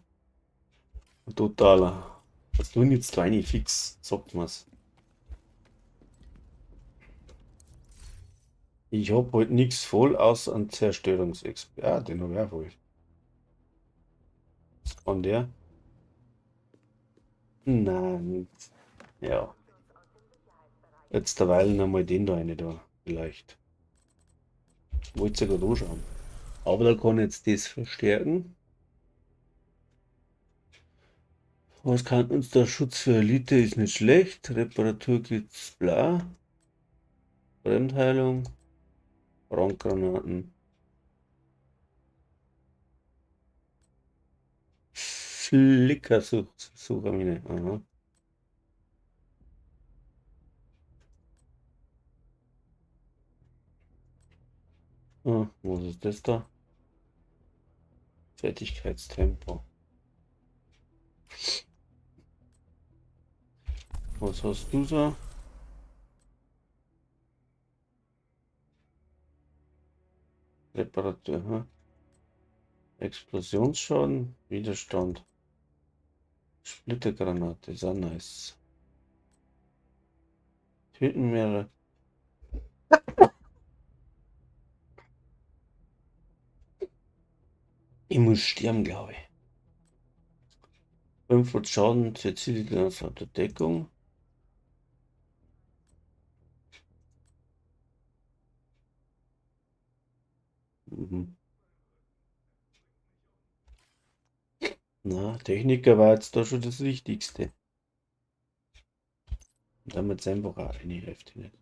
Totaler. Was tun jetzt da eine fix? Sagt man's. Ich hab heute nix voll, außer einen Zerstörungsexpert. Ah, den hab ich auch voll. Was kann der? Nein. Ja. Jetzt derweil noch mal den da rein da, vielleicht. Wollte ja grad anschauen. Aber da kann ich jetzt das verstärken. Was kann uns der Schutz für Elite ist nicht schlecht. Reparatur gibt's bla. Fremdheilung. Brandgranaten. Flickersuchermine. Aha. Ah, was ist das da? Fertigkeitstempo. Was hast du so? Reparatur, hm? Explosionsschaden, Widerstand. Splittergranate, ist auch nice. Töten mehrere. Ich muss sterben, glaube ich. 5 Schaden für Ziele außerhalb der Deckung. Mhm. Na, Techniker war jetzt da schon das Wichtigste. Und damit einfach auch eine Hälfte nicht.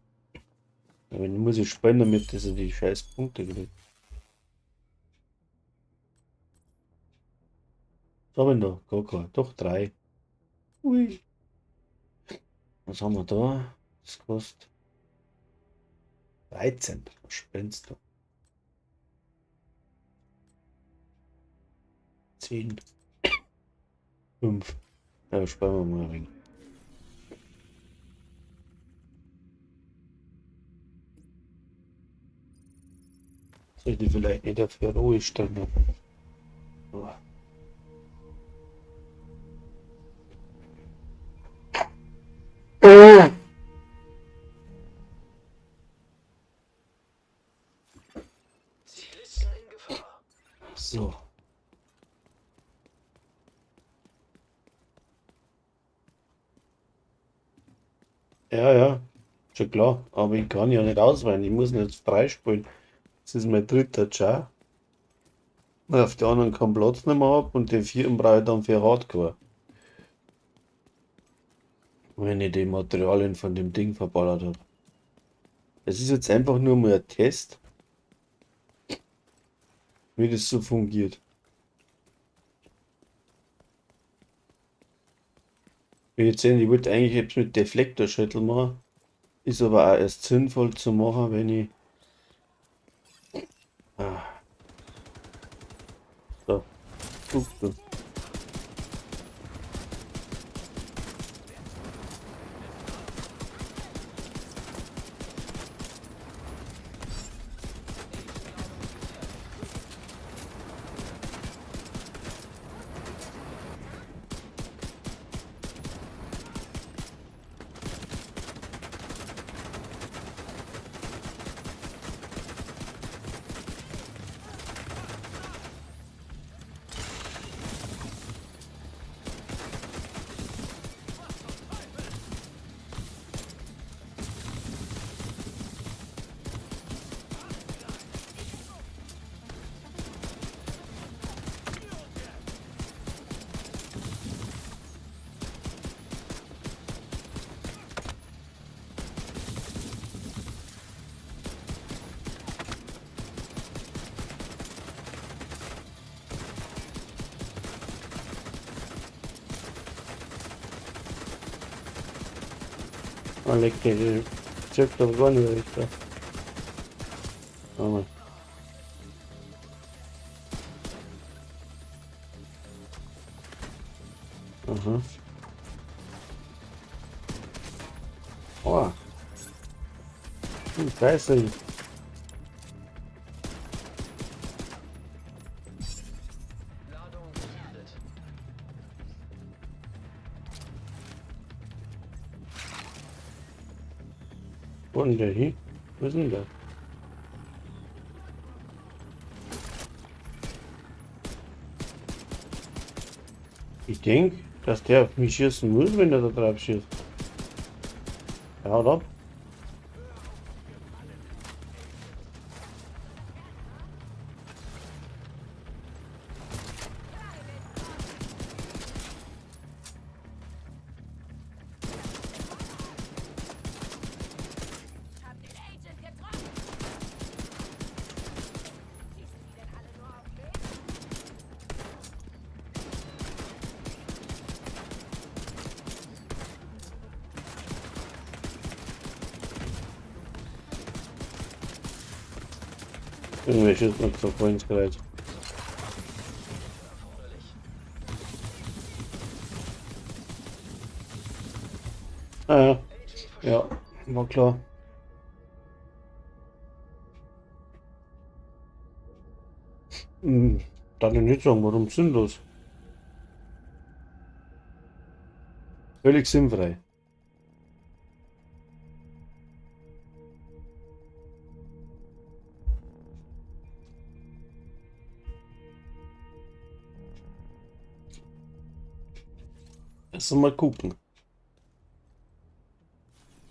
Aber dann muss ich spielen, damit dass er die scheiß Punkte kriegt. Was haben wir da? Gar kein. Doch 3. Ui. Was haben wir da? Das kostet 13. Was spendest du? 10. 5. Ja, sparen wir mal ein wenig. Sollte vielleicht nicht auf heroisch stellen. So. Zielisten in Gefahr. So. Ja, ja, schon klar. Aber ich kann ja nicht auswählen. Ich muss nicht freispielen. Das ist mein dritter Char. Auf die anderen keinen Platz nicht mehr hab und den vierten brauche ich dann für Hardcore. Wenn ich die Materialien von dem Ding verballert hab. Es ist jetzt einfach nur mal ein Test, wie das so fungiert. Wie jetzt sehen, ich wollte eigentlich etwas mit Deflektor-Shuttle machen. Ist aber auch erst sinnvoll zu machen, wenn ich... Ah. So. Guck du. Ah, leck dich, zirkt doch gar nicht richtig. Warte mal. Aha. Oh. Scheiße. Ladung gesichtet. Wo denn der hin? Wo ist denn der? Ich denk, dass der auf mich schießen muss, wenn er da drauf schießt. Ja, haut ab. Hab den Agent getroffen! Schießen die denn alle nur auf mich? Irgendwie schießt man so voll ins Kreuz. Ah, ja. Ja, war klar. Darf ich nicht sagen, warum sinnlos? Völlig sinnfrei. Lass uns mal gucken.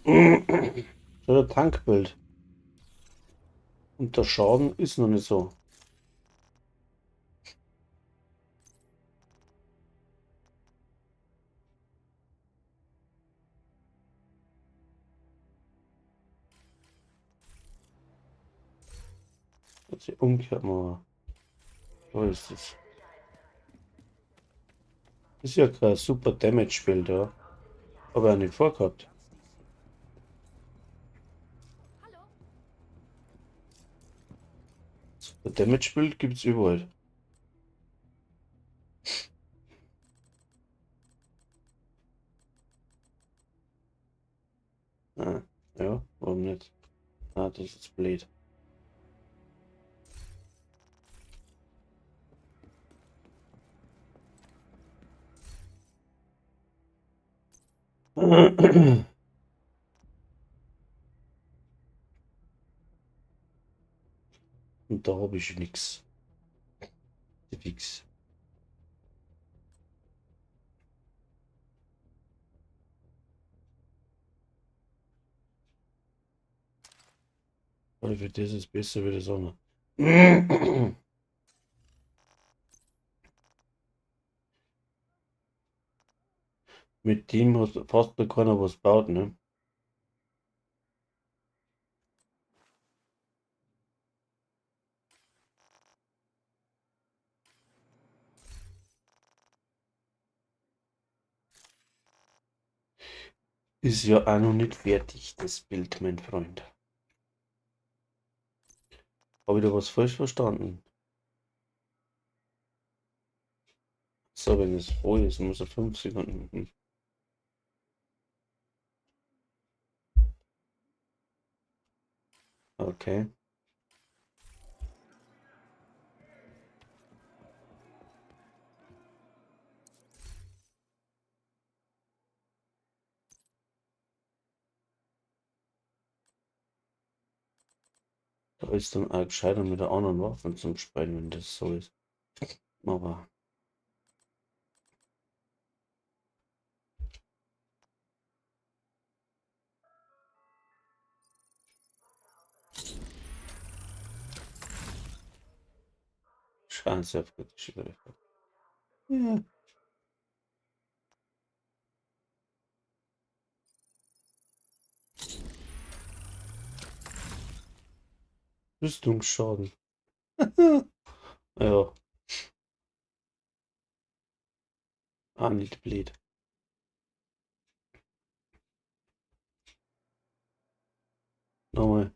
So, der Tankbild. Und der Schaden ist noch nicht so. Das ist umgekehrt mal. So ist es. Ist ja kein super Damage-Spiel da. Aber auch nicht vorgehabt. Super Damage-Bild gibt's überall. Ah, ja, warum nicht? Ah, das ist blöd. Und da habe ich nichts. Fix. Oder für das ist besser wie das andere. Mit dem hat fast noch keiner was baut, ne? Ist ja auch noch nicht fertig, das Bild, mein Freund. Habe ich da was falsch verstanden? So, wenn es voll ist, muss er 5 Sekunden. Okay. Da ist dann auch gescheiter mit der anderen Waffe zum Spielen, wenn das so ist. Aber Scheiße, auf kritische Treffer. Ja. Rüstungsschaden. Ja. Ah, nicht blöd. Nochmal.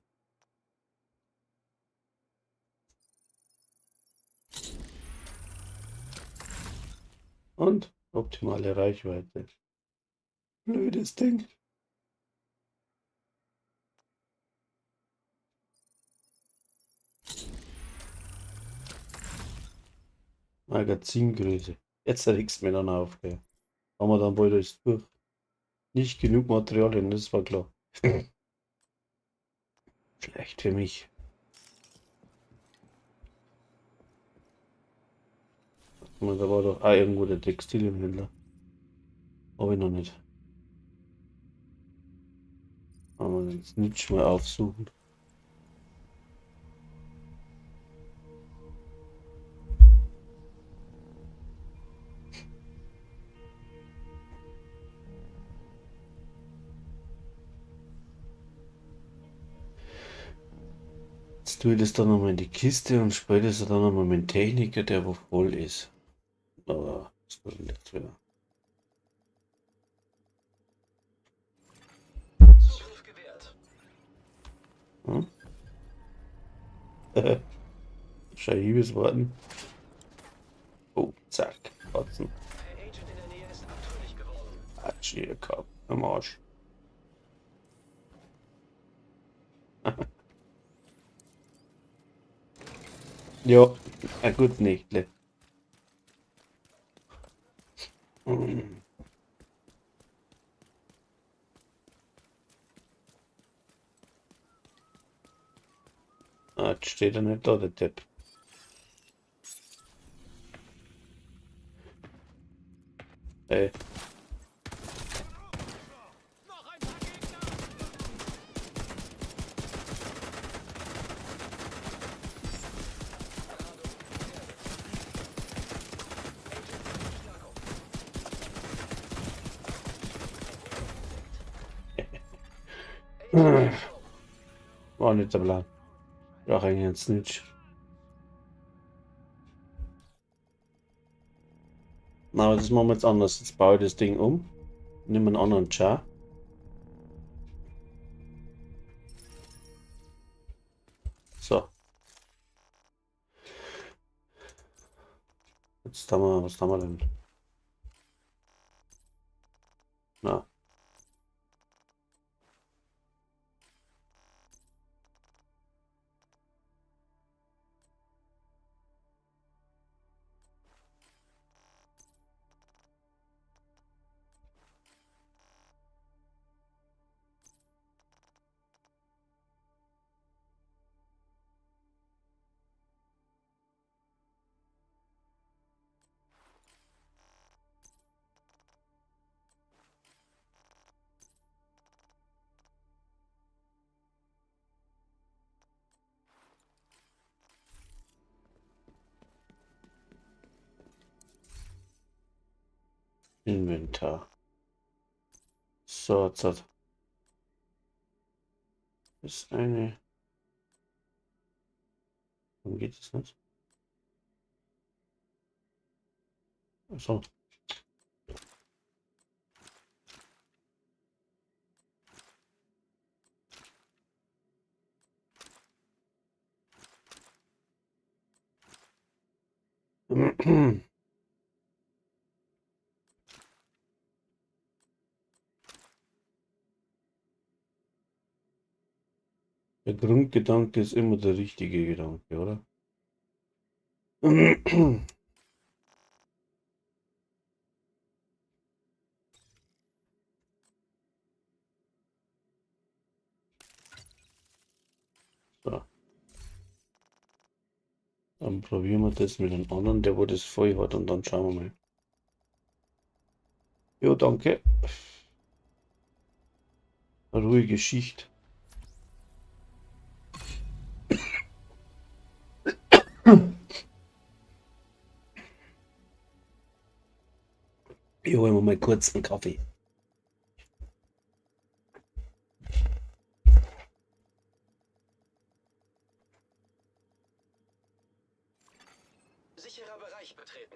Und optimale Reichweite. Blödes Ding. Magazingröße. Jetzt regst du mir dann auf, gell. Haben wir dann bald alles durch. Nicht genug Materialien, das war klar. Schlecht für mich. Da war doch auch irgendwo der Textilienhändler. Hab ich noch nicht. Aber den Snitch mal aufsuchen. Jetzt tue ich das dann nochmal in die Kiste und spiele das dann nochmal mit dem Techniker, der wo voll ist. Aber das wird jetzt wieder. Zugriff gewährt. Hm? Wahrscheinlich warten. Oh, zack. Katzen. Der Agent in der Nähe ist abtrünnig geworden. Atsch, ihr Kack am Arsch. Ja, ein gutes Nächtle. Ah, jetzt steht er nicht da, der Depp. Ey. War nicht der Plan. Brauche eigentlich einen Snitch. Na, aber das machen wir jetzt anders. Jetzt baue ich das Ding um. Nimm einen anderen Char. So. Jetzt haben wir, was haben wir denn? Na. Inventar. So, jetzt hat. Ist eine. Warum geht es nicht? So. Der Grundgedanke ist immer der richtige Gedanke, oder? So. Dann probieren wir das mit dem anderen, der wo das voll hat, und dann schauen wir mal. Jo, danke. Eine ruhige Schicht. Ich hole mir mal kurz einen Kaffee. Sicherer Bereich betreten.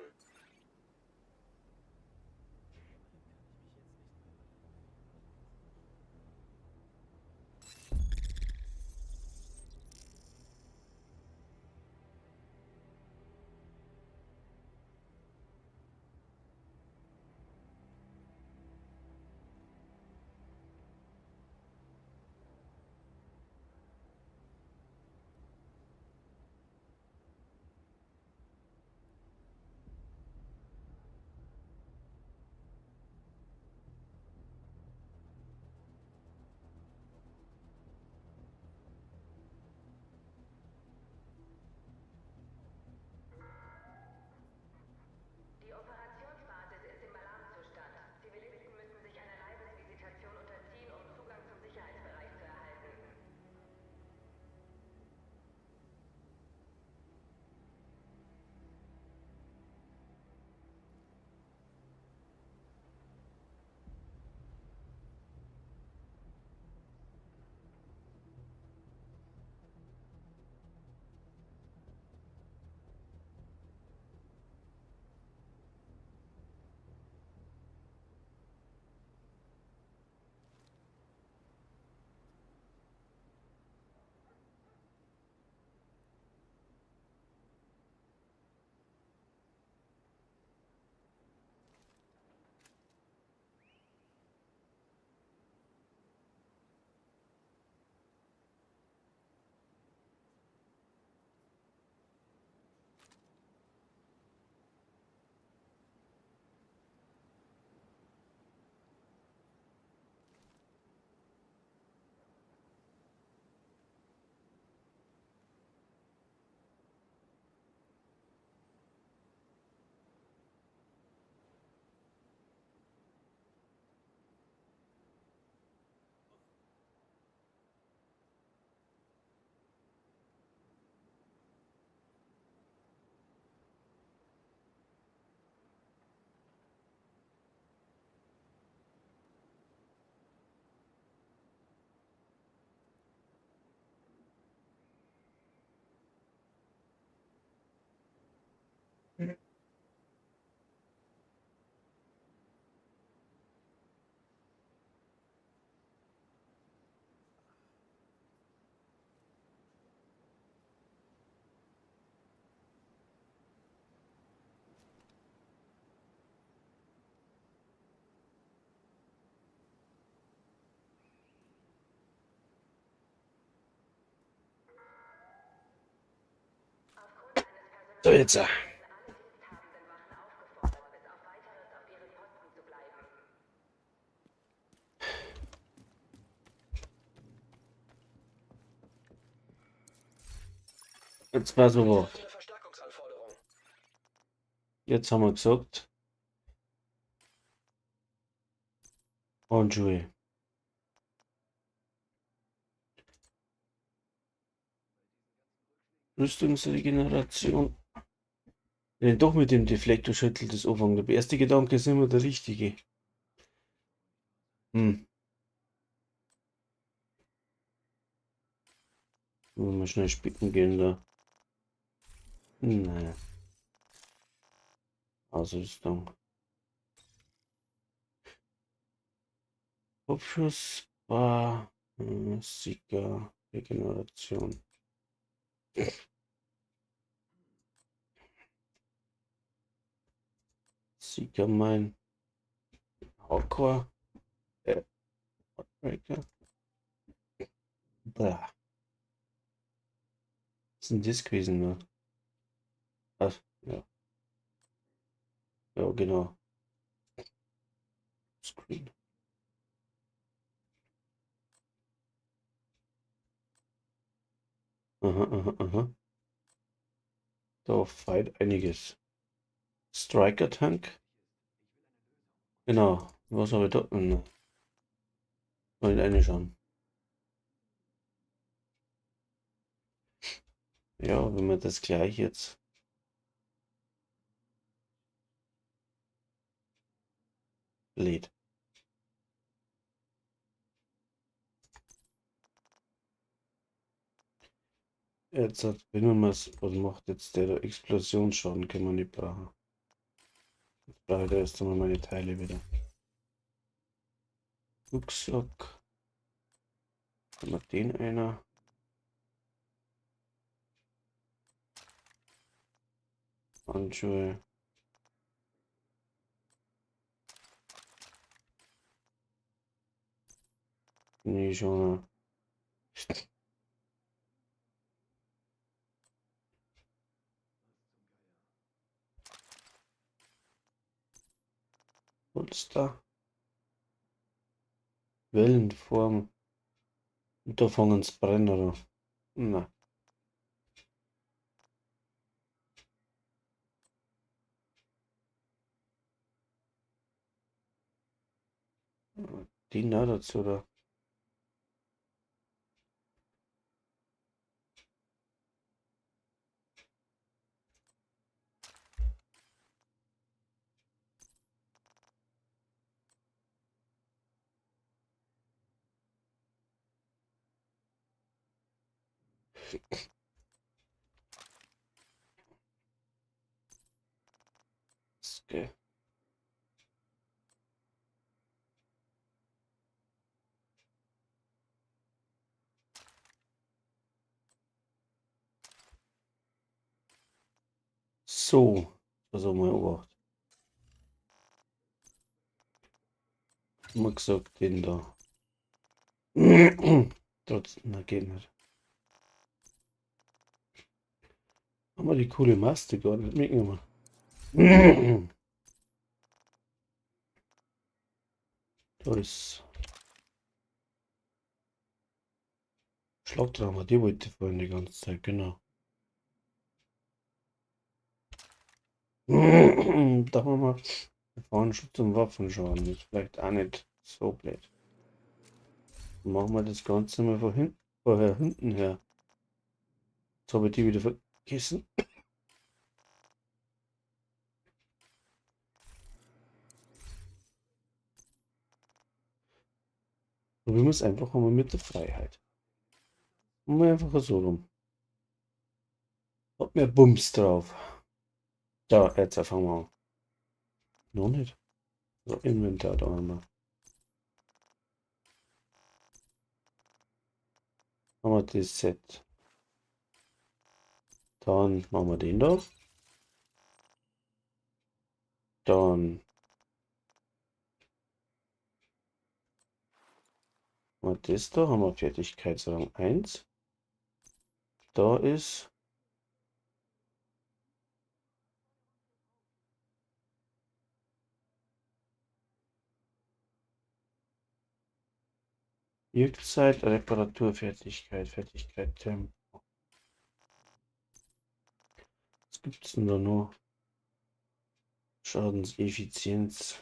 So, jetzt. Jetzt war so was. Jetzt haben wir gesagt. Handschuhe. Rüstungsregeneration. Wenn doch mit dem Deflektor-Shuttle das anfangen. Der erste Gedanke ist immer der richtige. Hm. Wollen wir schnell spicken gehen da. Naja. Ausrüstung. Kopfschuss, Bar, Sieger, Regeneration. Sieger mein Hardcore. Heartbreaker. Blah. Was ist denn das gewesen, ne? Ach, ja. Ja, genau. Screen. Aha, aha, aha. Da fehlt einiges. Striker Tank. Genau. Was habe ich da? Mal nicht reinschauen. Ja, wenn wir das gleich jetzt. Lädt. Jetzt hat, wenn man was macht jetzt der da Explosionsschaden, kann man nicht brauchen. Jetzt brauche ich da erst einmal meine Teile wieder. Rucksack. Haben wir den einer. Handschuhe. Nee, schon. Holster. Wellenform. Und da fangen sie brennen, oder? Na. Den da dazu, oder? Okay. So, also mal Obacht. Mal gesagt, den da. Trotzdem, na, geht nicht. Haben wir die coole Maske gar nicht mitgenommen. Da ist Schlagtrauma, die wollte ich vorhin die ganze Zeit, genau. Da haben wir Gefahrenschutz und Waffenschaden. Ist vielleicht auch nicht so blöd. Machen wir das Ganze mal von hinten, vorher hinten her. Jetzt habe ich die wieder vergessen. Probieren wir es einfach mal mit der Freiheit. Machen wir einfach so rum. Hat mehr Bums drauf. Da, jetzt fangen wir an. Noch nicht. So, Inventar da haben wir. Haben wir das Set. Dann machen wir den da. Dann haben wir das da, haben wir Fertigkeitsrang 1. Da ist Wirkzeit, Reparaturfertigkeit, Fertigkeit, Tempo. Was gibt's denn da noch? Schadenseffizienz.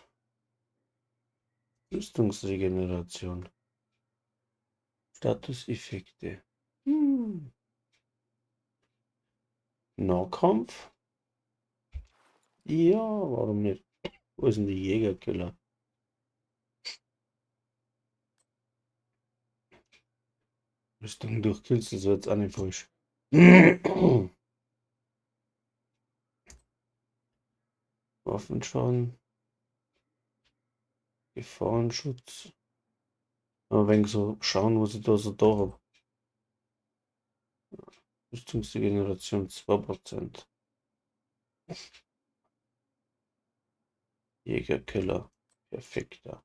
Rüstungsregeneration. Statuseffekte. Nahkampf? Ja, warum nicht? Wo ist denn die Jägerkiller? Rüstung durch Kills, das war jetzt auch nicht falsch. Waffenschaden. Gefahrenschutz. Aber wenn ich so schauen, was ich da so da hab. Rüstungsregeneration 2%. Jägerkiller. Perfekter.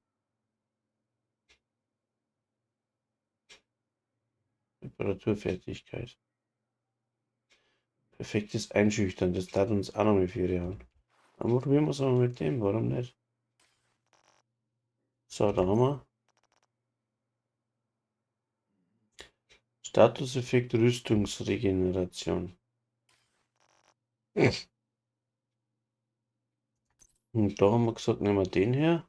Reparaturfertigkeit. Perfektes Einschüchtern, das tat uns auch noch mit 4 Jahren. Aber probieren wir es aber mit dem, warum nicht? So, da haben wir. Statuseffekt Rüstungsregeneration. Und da haben wir gesagt, nehmen wir den her.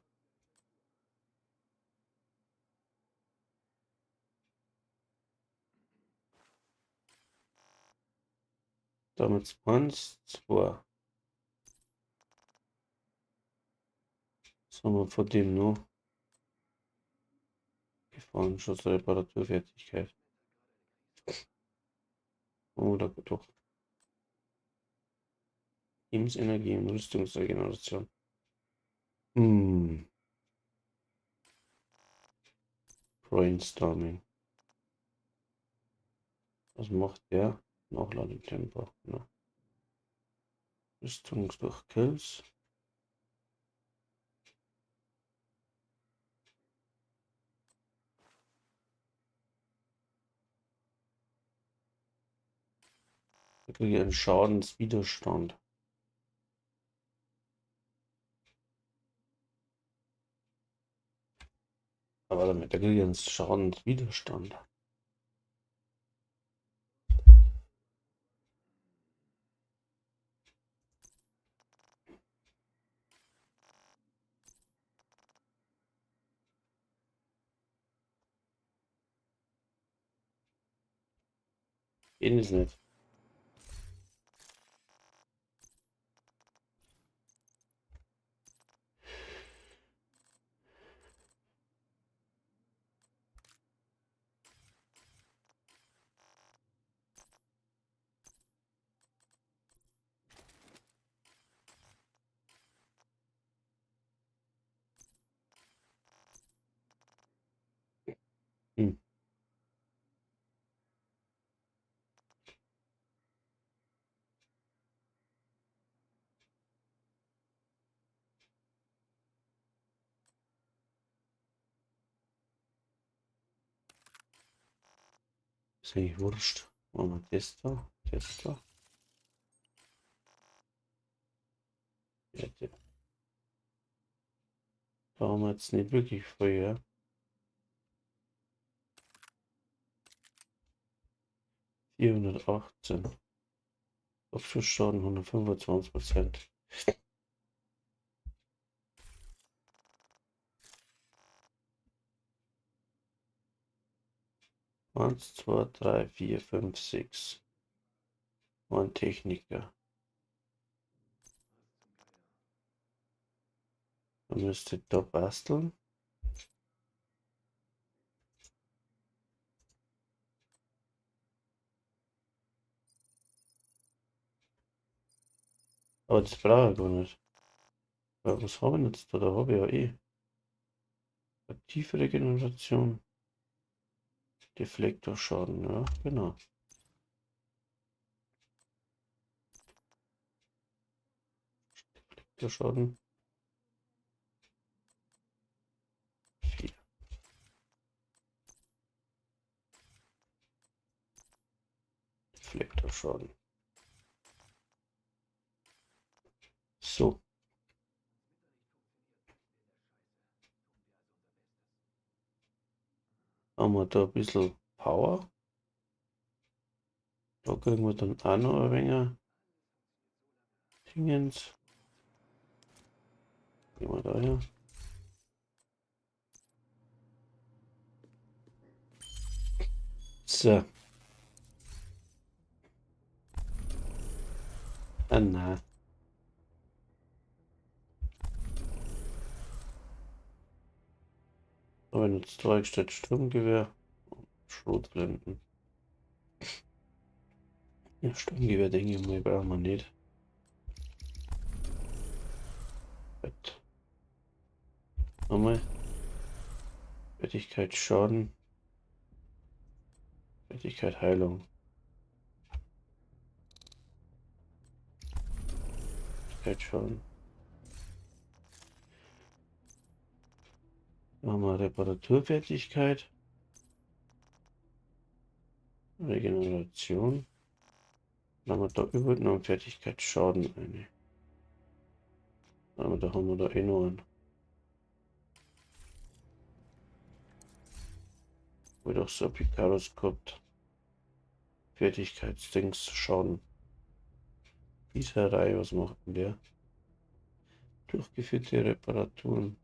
Damit 1, 2. Was haben wir von dem noch? Gefahrenschutz, Reparaturfertigkeit. Oder doch. Lebensenergie und Rüstungsregeneration. Brainstorming. Was macht der? Nachladetempo. Ne? Rüstung durch Kills. Da kriege ich einen Schadenswiderstand. Aber damit, da kriege ich einen Schadenswiderstand. Geht es nicht. Ist eigentlich wurscht. Machen wir das da, das da. Ja, der. Da haben wir jetzt nicht wirklich viel, ja. 418. Abschlussschaden 125%. 1, 2, 3, 4, 5, 6. Ein Techniker. Dann müsste ich da basteln. Aber das brauche ich gar nicht. Weil was habe ich denn jetzt da? Da habe ich ja eh. Aktive Regeneration. Deflektorschaden, ja, genau. Deflektorschaden. 4. Deflektorschaden. So. Haben wir da ein bisschen Power. Da kriegen wir dann auch noch ein wenig Dingens. Gehen wir da her. So. Ah, na. Aber jetzt statt Sturmgewehr und Schrotflinten. Ja, Sturmgewehr denke ich mal, brauchen wir nicht. Gut. Nochmal. Fertigkeit Schaden. Fertigkeit Heilung. Fertigkeit Schaden. Machen wir Reparaturfertigkeit. Regeneration. Dann haben wir da über noch Fertigkeit Schaden eine. Aber da haben wir da eh noch einen. Wo doch so Picaros gehabt. Fertigkeitsdings Schaden. Gießerei, was macht denn der? Durchgeführte Reparaturen.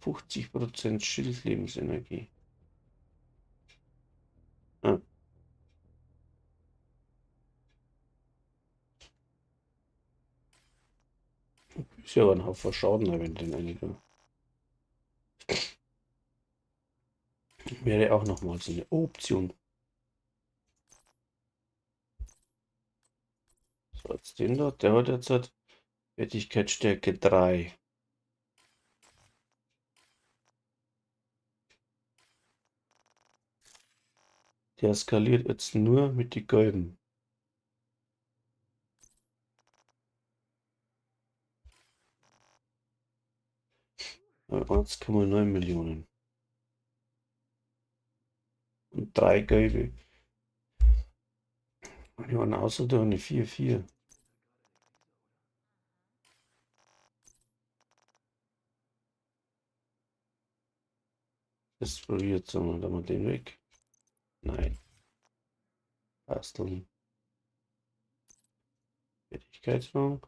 50% Schildlebensenergie. Ah. Ist ja aber ein Haufen Schaden, wenn den eine da. Wäre auch nochmals eine Option. So, jetzt den da. Der hat jetzt halt Wertigkeitsstärke 3. Der skaliert jetzt nur mit den Gelben. Bei 1,9 Millionen. Und 3 Gelbe. Die waren außer der eine 4,4. Das probiert jetzt mal, da mal den weg. Nein. Basteln. Fertigkeitsrang.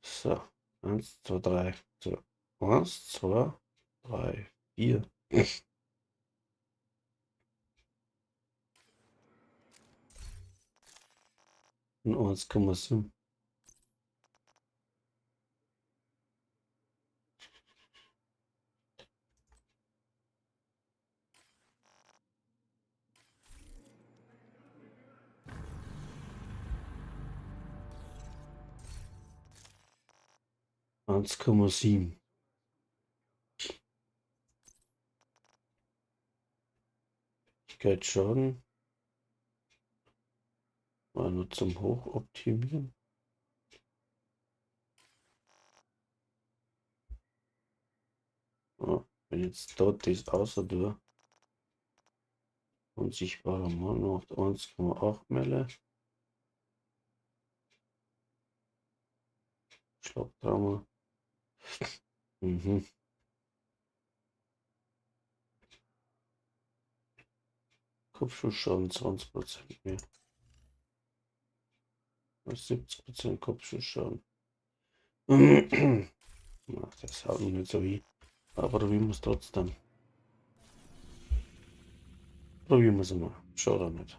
So. 1, 2, 3. So. 1, 2, 3, 4. Und 1,7. 1,7. Schaden. War nur zum Hochoptimieren. Ja, wenn jetzt dort das außer tue. Unsichtbarer Mann macht 1,8 Mille. Schlagtrauma. Mhm. Kopfschussschaden 20% mehr. 70% Kopfschussschaden. Ach, das haut noch nicht so hin. Aber probieren wir es trotzdem. Probieren wir es mal. Schau da nicht.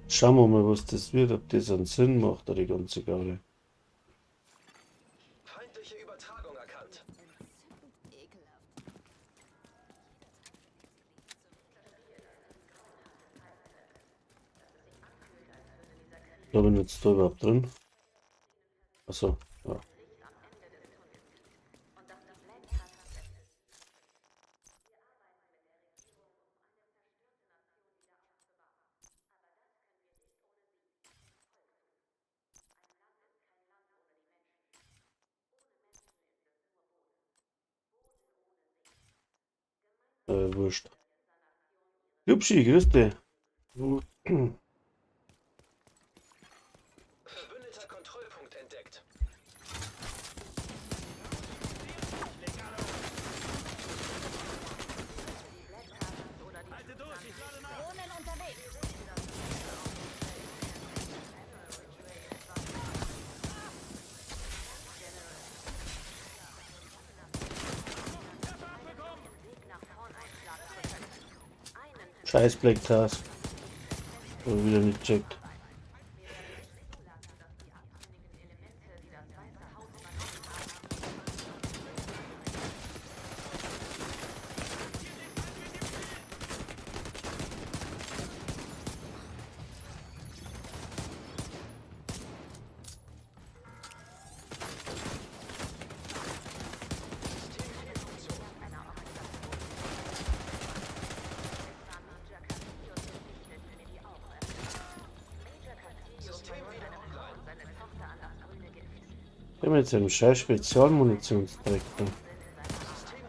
Schauen wir mal, was das wird, ob das einen Sinn macht, die ganze Garde. Feindliche Übertragung erkannt. Da bin ich jetzt da überhaupt drin. Achso, ja. Wurscht. Hübschi, grüß dich. Verbündeter Kontrollpunkt entdeckt. Drohnen unterwegs. Scheiß Black Task. Hab wieder nicht checkt. System wieder online. Ich hab jetzt einen scheiß Spezialmunitionsträger. System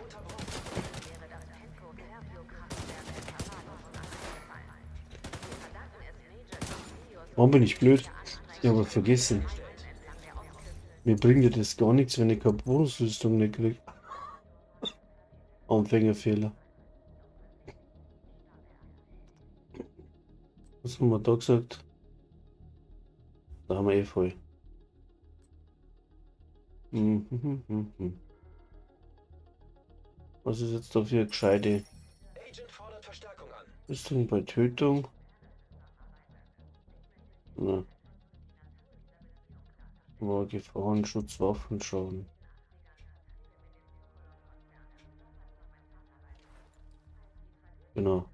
unterbrochen. Warum bin ich blöd? Ich habe vergessen. Mir bringt ja das gar nichts, wenn ich keine Bonusrüstung nicht krieg. Anfängerfehler. Was haben wir da gesagt? Da haben wir eh voll. Mhm. Was ist jetzt da für eine gescheite Agent fordert Verstärkung an. Rüstung bei Tötung? Na. War Gefahrenschutz, Waffenschaden. Genau.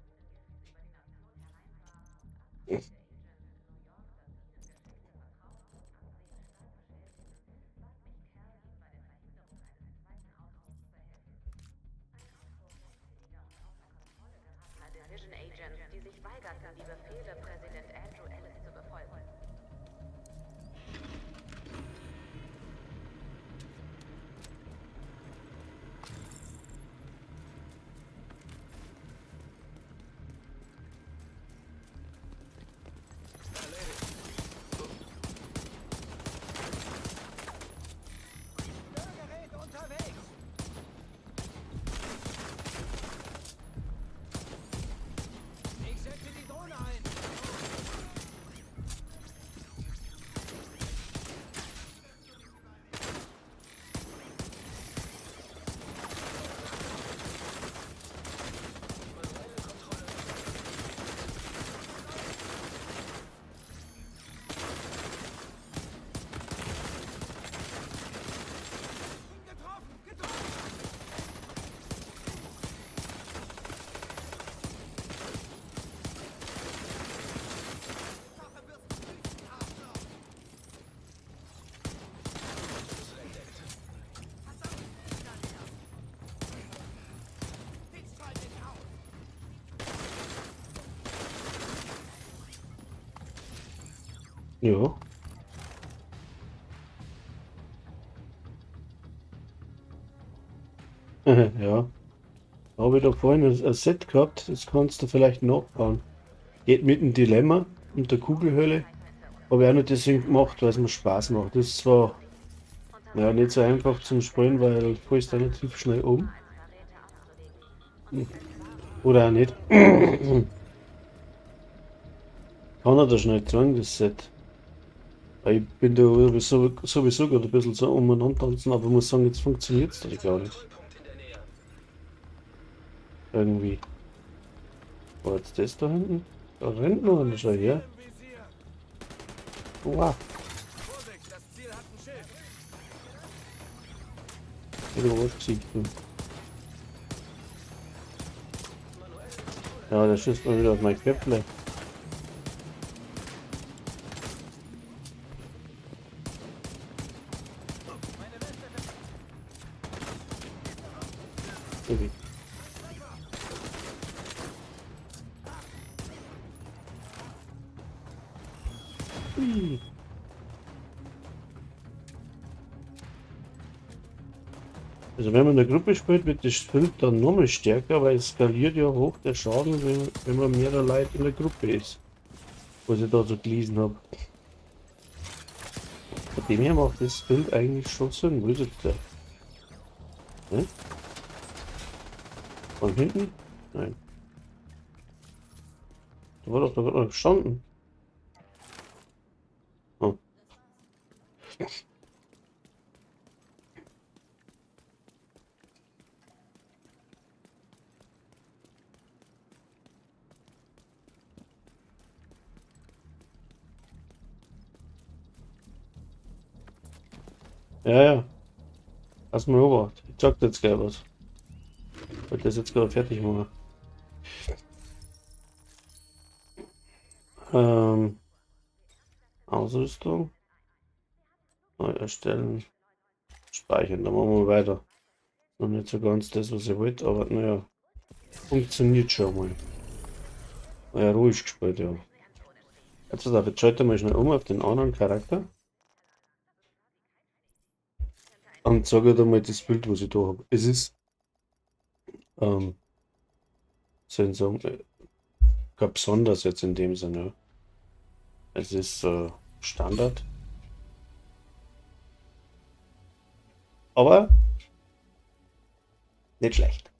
Division Agents, die sich weigerten, die Befehle Präsident Andrew Ellis zu befolgen. Störgerät unterwegs. Ich setze die Drohne ein. Getroffen! Getroffen! Schlüssel entdeckt. Ja. Ja. Habe ich da vorhin ein Set gehabt, das kannst du vielleicht nachbauen. Geht mit dem Dilemma und der Kugelhölle. Habe ich auch nicht deswegen gemacht, weil es mir Spaß macht. Das ist zwar ja, nicht so einfach zum Spielen, weil du fällst relativ schnell um. Oder auch nicht. Kann er da schnell zeigen, das Set. Weil ich bin da sowieso gerade ein bisschen so umeinander tanzen, aber ich muss sagen, jetzt funktioniert es doch gar nicht. Kontrollpunkt in der Nähe. Irgendwie. War jetzt das da hinten? Da rennt noch einer schon her. Im Visier. Wow. Vorsicht, das Ziel hat ein Schild. Wieder was Gesicht. Ja, der schießt mal wieder auf mein Köpfle. Okay. Hui. Also wenn man in der Gruppe spielt, wird das Bild dann nochmal stärker, weil es skaliert ja hoch der Schaden, wenn man mehrere Leute in der Gruppe ist. Was ich da so gelesen habe. Von dem her macht das Bild eigentlich schon Sinn. Wo ist jetzt der? Hm? Von hinten? Nein. Da war doch da gerade noch gestanden. Oh. Ja, ja. Lass mal rüber. Ich zeig dir jetzt gleich was. Ich wollte das jetzt gerade fertig machen. Ausrüstung. Neu erstellen. Speichern. Dann machen wir weiter. Noch nicht so ganz das, was ich wollte, aber naja. Funktioniert schon mal. Naja, ruhig gespielt, ja. Jetzt pass auf, jetzt schalten wir schnell um auf den anderen Charakter. Und zeige dir mal das Bild, was ich da hab. Es ist, soll ich sagen, kein besonders jetzt in dem Sinne. Ja. Es ist Standard. Aber nicht schlecht.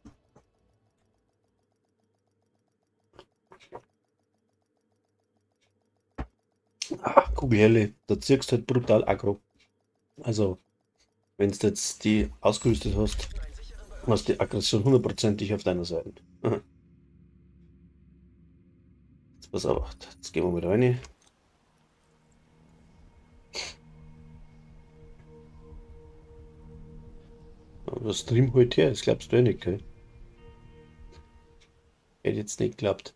Ach, Kugelhelle, da ziehst du halt brutal aggro. Also, wenn du jetzt die ausgerüstet hast, hast die Aggression hundertprozentig auf deiner Seite. Aha. Jetzt pass auf, jetzt gehen wir mal rein. Aber Stream heute her, das glaubst du eh nicht, gell? Hätte jetzt nicht geklappt.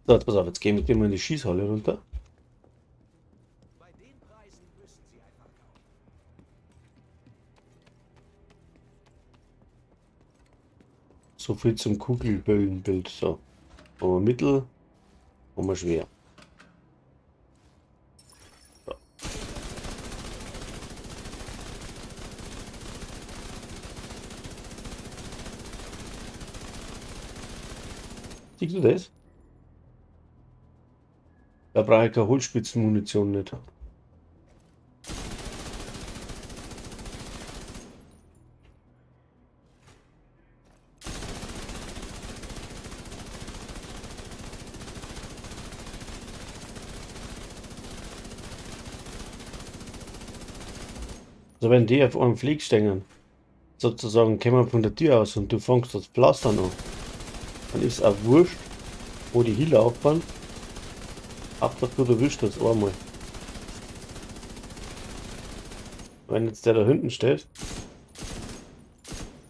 So, jetzt pass auf, jetzt gehen wir in die Schießhalle runter. Bei den Preisen müssen Sie einfach kaufen. So viel zum Kugelböllenbild. So. Aber mittel, aber schwer. So. Siehst du das? Da brauche ich keine Hohlspitzenmunition nicht. Also wenn die auf einem Flieg stehen, sozusagen kommen von der Tür aus und du fängst das Pflastern an, dann ist auch wurscht, wo die Healer aufbauen. Hauptsache du erwischst das einmal. Wenn jetzt der da hinten steht.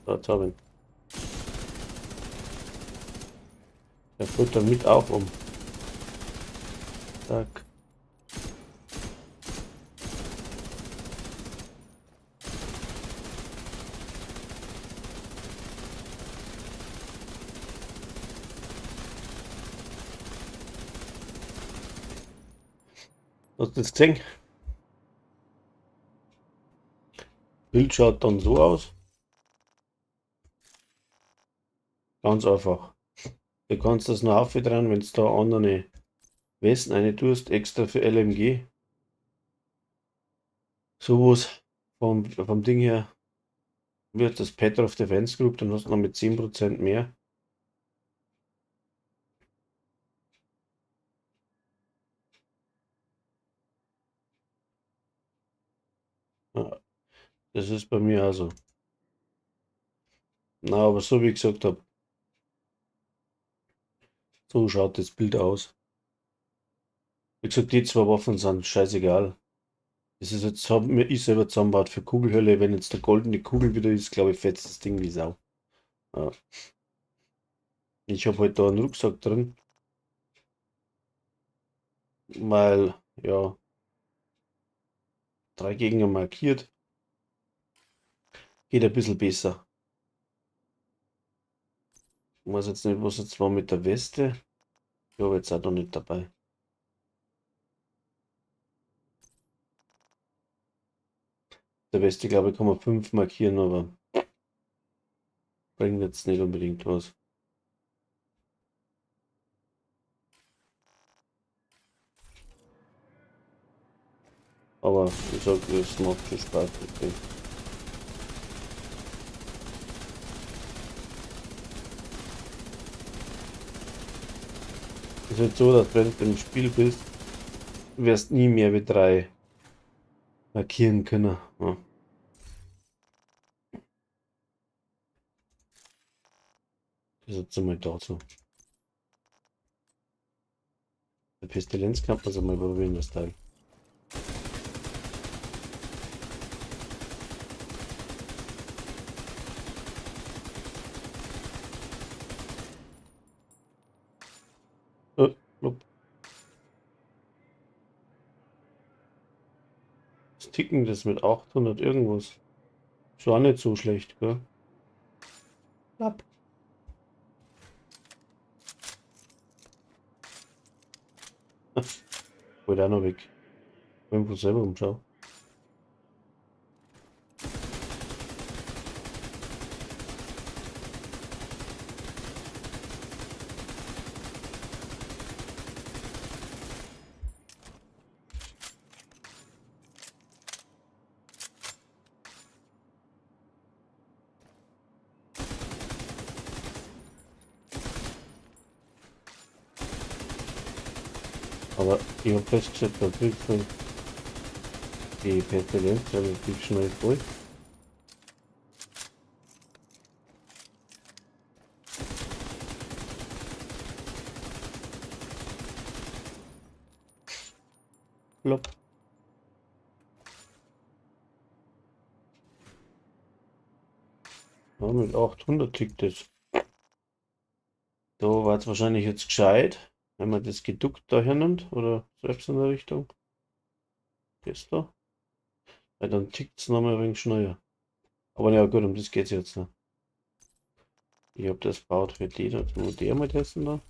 Da, jetzt hab ich ihn. Der fällt dann mit auch um. Zack. Hast du das gesehen? Bild schaut dann so aus. Ganz einfach. Du kannst das noch aufdrehen, wenn du da andere Westen rein tust, extra für LMG. Sowas vom Ding her wird das Petrov Defense Group, dann hast du noch mit 10% mehr. Ja, das ist bei mir also. Na, aber so wie ich gesagt hab, so schaut das Bild aus. Wie gesagt, die zwei Waffen sind scheißegal. Das ist jetzt, hab mir ich selber zusammengebaut für Kugelhölle. Wenn jetzt der goldene Kugel wieder ist, glaube ich, fetzt das Ding wie Sau. Ja. Ich hab halt da einen Rucksack drin. Weil, ja, 3 Gegner markiert. Geht ein bisschen besser. Ich weiß jetzt nicht, was jetzt war mit der Weste. Ich habe jetzt auch noch nicht dabei. Der Beste, glaube ich, kann man 5 markieren, aber bringt jetzt nicht unbedingt was. Aber ich sag, es macht schon Spaß mit dem. Es ist halt so, dass wenn du im Spiel bist, du wirst nie mehr wie 3 markieren können. Ja. Das ist jetzt einmal dazu. Der Pestilenz kann man es einmal probieren, das Teil. Was ticken das mit 800 irgendwas? Ist auch nicht so schlecht, gell? Klapp. Wollte auch noch weg. Irgendwo selber umschau. Aber ich hab festgestellt, da kriegst du die Pestilenz relativ schnell voll. Plopp. Ja, mit 800 tickt das. Da war es wahrscheinlich jetzt gescheit, wenn man das geduckt da hernimmt, oder selbst in der Richtung. Das da. Weil dann tickt's nochmal ein wenig schneller. Aber ja gut, um das geht's jetzt noch. Ich hab das gebaut für die, jetzt muss ich die mal testen da.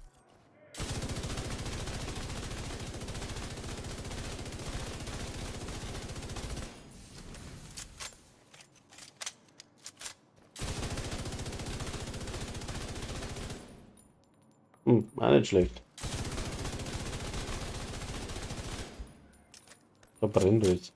Auch nicht schlecht. Da brennt jetzt.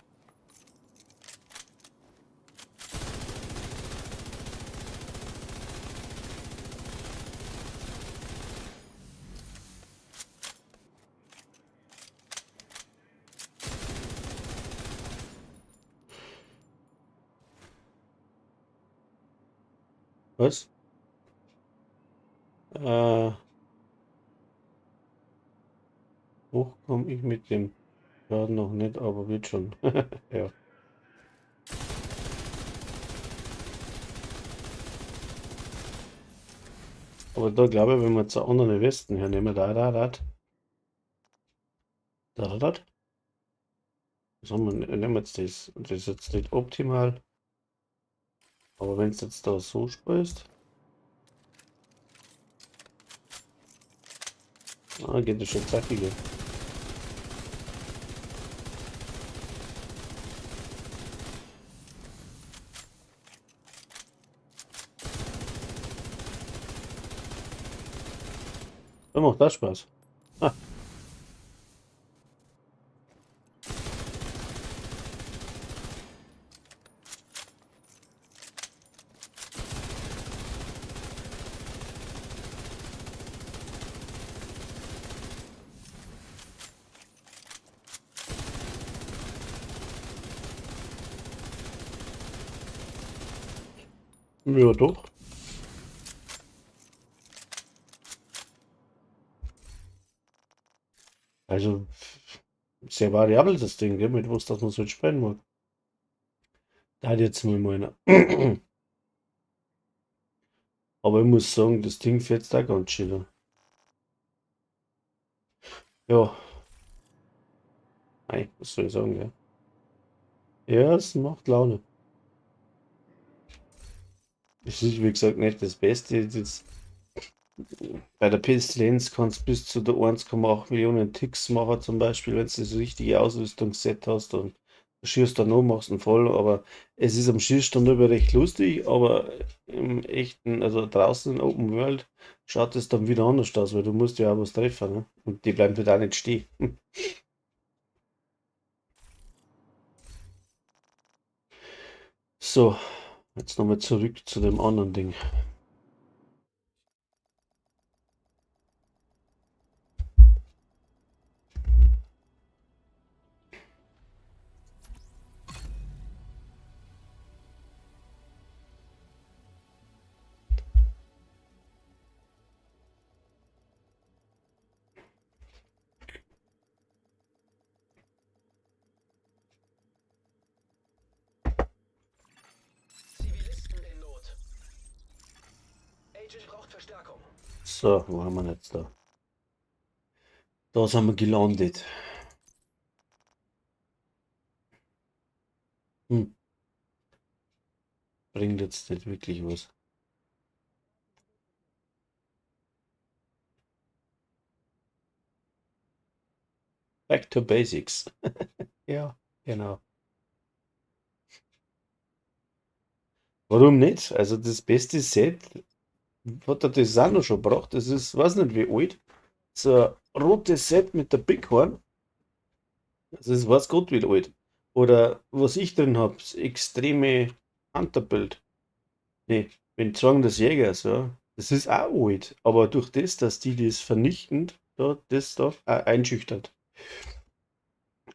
Was? Hoch komm ich mit dem Schaden noch nicht, aber wird schon. Ja. Aber da glaube ich, wenn wir jetzt andere Westen hernehmen, da, da, da. Da, da, da. Was haben wir? Nehmen wir jetzt das. Das ist jetzt nicht optimal. Aber wenn es jetzt da so speist. Ah, geht das schon zackiger. Dann macht das Spaß. Ha. Ja, doch. Also, sehr variabel das Ding, gell? Mit was, dass man so spielen mag. Da hat jetzt mal meiner. Aber ich muss sagen, das Ding fährt da ganz schön. Ja. Nein, was soll ich sagen, ja. Ja, es macht Laune. Es ist, wie gesagt, nicht das Beste. Das bei der Pestilenz kannst du bis zu der 1,8 Millionen Ticks machen, zum Beispiel, wenn du das richtige Ausrüstungsset hast und Schießt dann noch, machst ihn voll, aber es ist am Schießstand immer recht lustig, aber im echten, also draußen in Open World, schaut es dann wieder anders aus, weil du musst ja auch was treffen, ne? Und die bleiben halt auch nicht stehen. So, jetzt nochmal zurück zu dem anderen Ding. Zivilisten in Not. Agent braucht Verstärkung. So, wo haben wir denn jetzt da? Da sind wir gelandet. Bringt jetzt nicht wirklich was. Back to Basics. Ja, genau. Warum nicht? Also das beste Set hat er das auch noch schon gebracht. Das ist, weiß nicht wie alt. So ein rotes Set mit der Bighorn. Das ist, weiß Gott wie alt. Oder was ich drin hab, das extreme Hunter-Build. Nee, den Zwang des Jägers, ja. Das ist auch alt. Aber durch das, dass die das vernichtend, da, das da, einschüchtert.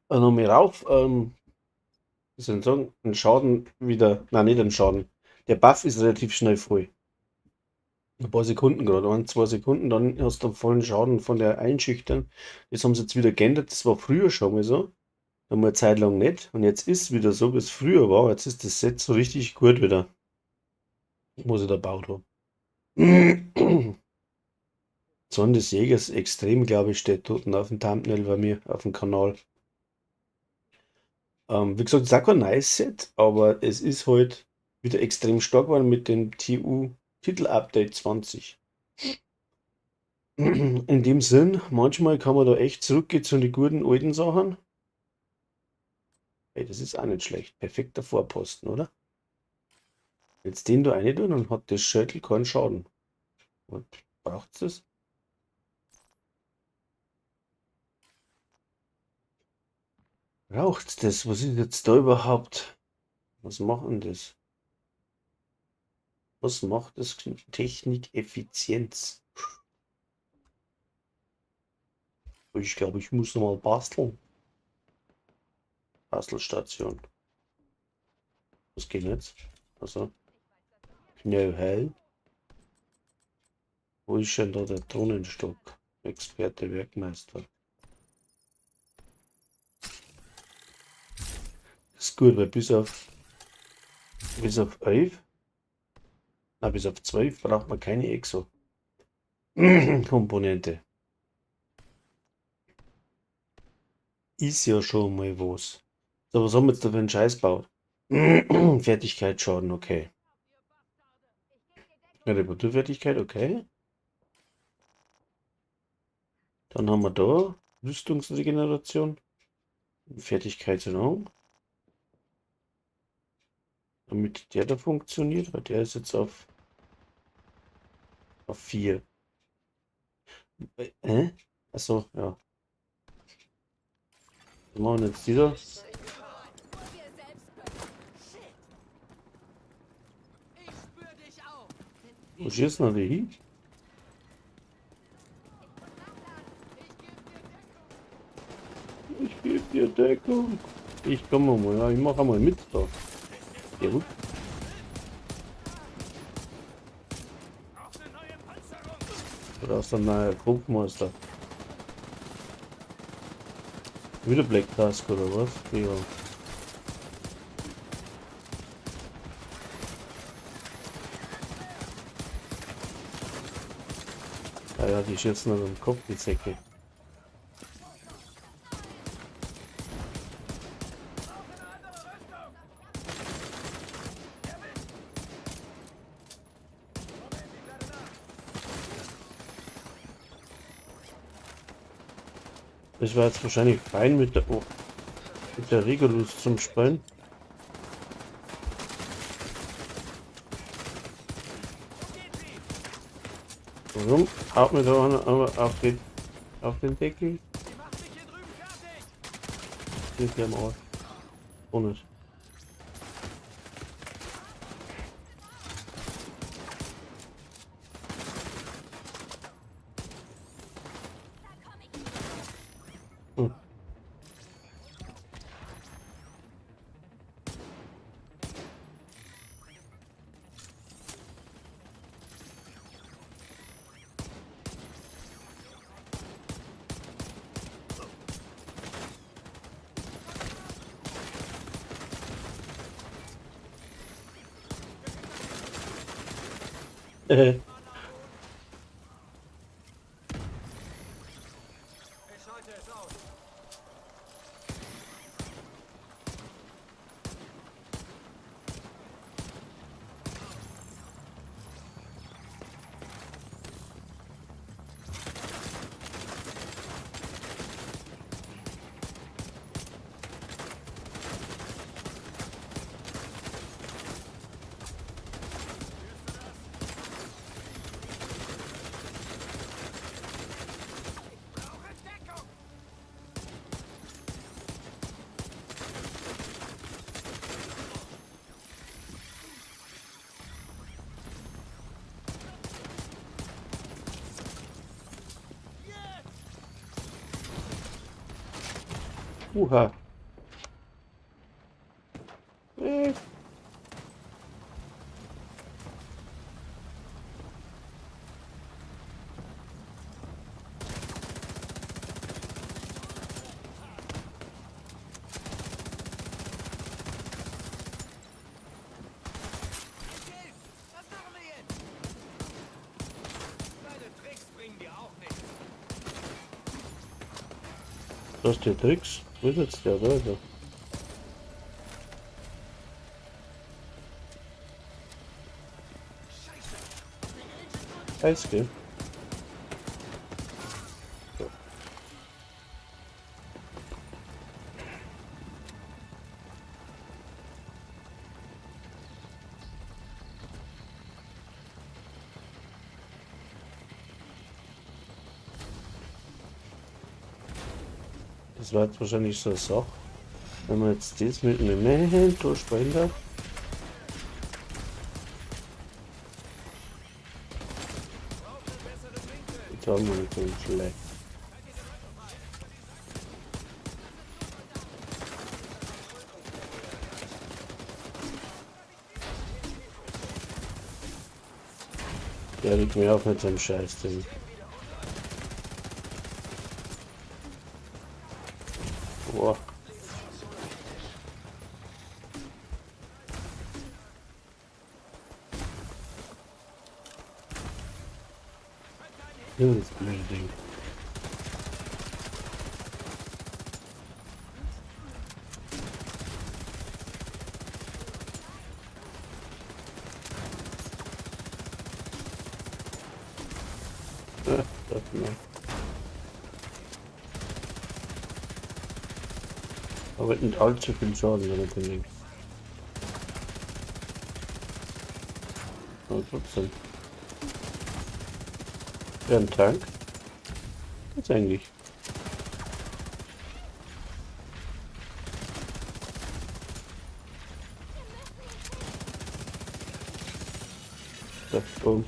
Und nochmal rauf, wie soll ich sagen, ein Schaden wieder, nein, nicht ein Schaden. Der Buff ist relativ schnell voll. Ein paar Sekunden gerade, 1, 2 Sekunden, dann hast du einen vollen Schaden von der Einschüchtern. Das haben sie jetzt wieder geändert, das war früher schon mal so. Dann mal eine Zeit lang nicht. Und jetzt ist es wieder so, wie es früher war. Jetzt ist das Set so richtig gut wieder. Was ich da gebaut hab. Zorn des Jägers extrem, glaube ich, steht dort auf dem Thumbnail bei mir, auf dem Kanal. Wie gesagt, es ist auch kein neues Set, aber es ist halt wieder extrem stark geworden mit dem TU Titel-Update 20. In dem Sinn, manchmal kann man da echt zurückgehen zu den guten alten Sachen. Ey, das ist auch nicht schlecht. Perfekter Vorposten, oder? Jetzt den da rein tun, dann hat das Schädel keinen Schaden. Und braucht's das? Braucht's das? Was ist jetzt da überhaupt? Was macht denn das? Was macht das? Technikeffizienz. Ich glaube, ich muss nochmal basteln. Bastelstation. Was geht jetzt? Also. Knöhel. Wo ist denn da der Drohnenstock? Experte, Werkmeister. Das ist gut, weil bis auf 11, na, bis auf 12 braucht man keine Exo-Komponente. Ist ja schon mal was. So, was haben wir jetzt da für einen Scheiß gebaut? Fertigkeitsschaden, okay. Reparaturfertigkeit, okay. Dann haben wir da Rüstungsregeneration. Fertigkeitsraum. Damit der da funktioniert, weil der ist jetzt auf 4. Hä? Achso, ja. Was machen jetzt die da? Wo schießen denn die hin? Ich geb dir Deckung. Ich komme mal, ja, ich mach einmal mit da. Ja, gut. Du brauchst einen neuen Gruppmeister. Wieder Black Tusk oder was? Ja. Ah ja, die schießen an den Kopf, die Säcke. Das war jetzt wahrscheinlich fein mit der, oh, Mit der Regulus zum Spielen. Warum haut mir da einer aber auf den Deckel? Sind die am Arsch. Auch nicht. Hm. Ich schalte es aus. Uha. Was machen wir jetzt? Deine Tricks bringen dir auch nichts. Das ist der Tricks. Wo ist jetzt der da? Da. Heiß, gell? So. Das war jetzt wahrscheinlich so eine Sache. Wenn man jetzt das mit einem Memento spielen darf. Jetzt haben wir nicht so schlecht. Der regt mir auf mit seinem Scheiß-Ding. Boah. Ja, das blöde Ding. Ja, das mal. Aber nicht allzu viel Schaden mit dem Ding. Aber trotzdem. Ja, ein Tank. Geht's eigentlich. Da, boom.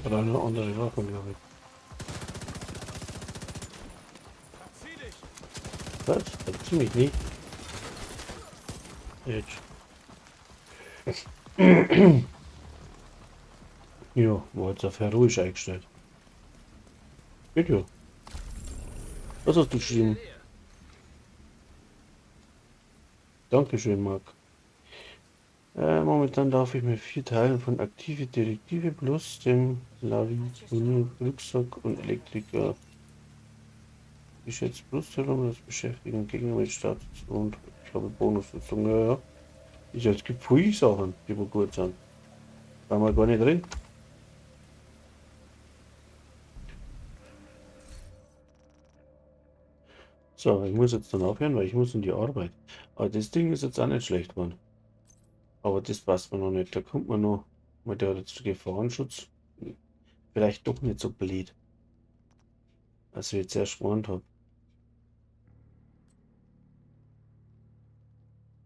Oder eine andere Waffe, glaube ich. Was? Verzieh mich nicht. Jetzt. Ja, war jetzt auf heroisch eingestellt. Geht ja. Was hast du geschrieben? Dankeschön, Marc. Momentan darf ich mir 4 Teilen von aktive Detektive plus dem Lavi Rucksack und Elektriker geschätzt plus darum, das Beschäftigen Gegner mit Status und ich habe Bonusrüstung. Ja, ja. Es gibt viele Sachen, die wo gut sind. Waren wir gar nicht drin. So, ich muss jetzt dann aufhören, weil ich muss in die Arbeit. Aber das Ding ist jetzt auch nicht schlecht geworden. Aber das passt mir noch nicht. Da kommt man noch mit der jetzt Gefahrenschutz. Vielleicht doch nicht so blöd. Als ich jetzt erst gewarnt hab.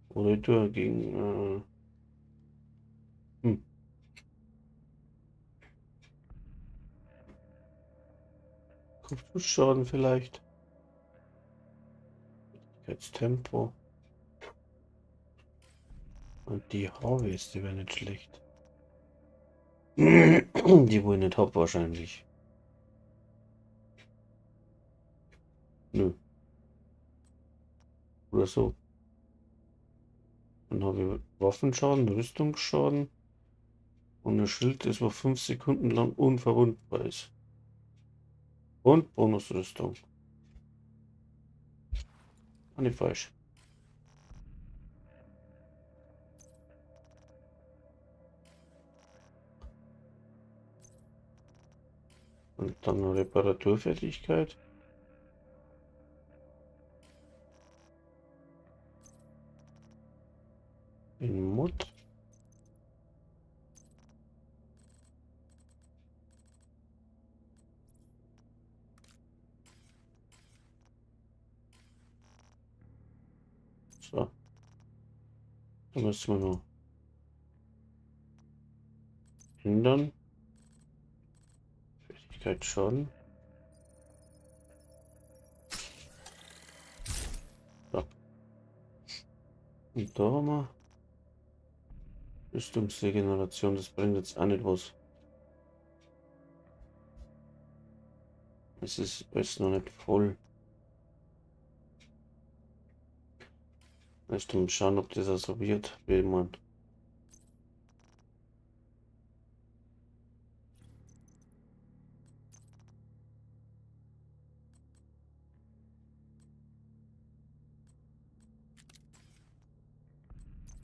Oder ich tue gegen. Kopfschuss-Schaden vielleicht. Jetzt Tempo. Und die Harvest, die wäre nicht schlecht. Die wo ich nicht hab wahrscheinlich. Nö. Oder so. Dann habe ich Waffenschaden, Rüstungsschaden und ein Schild, das wo 5 Sekunden lang unverwundbar ist. Und Bonusrüstung. Ah, nicht falsch. Und dann noch Reparaturfertigkeit. In Mod. So. Da müssen wir noch ändern. Fertigkeit schon. So. Und da haben wir Rüstungsregeneration, das bringt jetzt auch nicht was. Es ist alles noch nicht voll. Erst mal schauen, ob das auch so wird, wie man.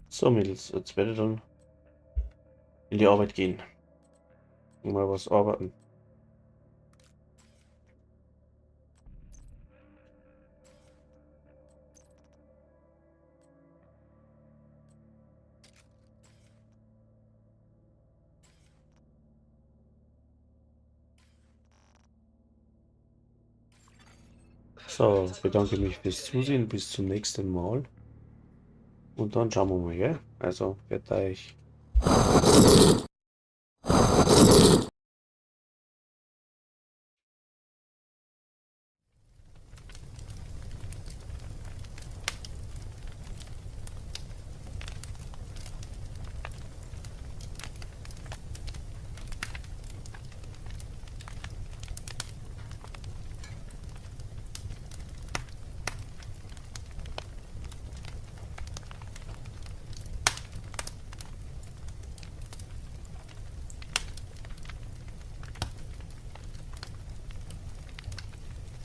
So, Mädels, jetzt werde ich dann in die Arbeit gehen. Und mal was arbeiten. So, bedanke mich fürs Zusehen. Bis zum nächsten Mal. Und dann schauen wir mal, gell? Also, fertig.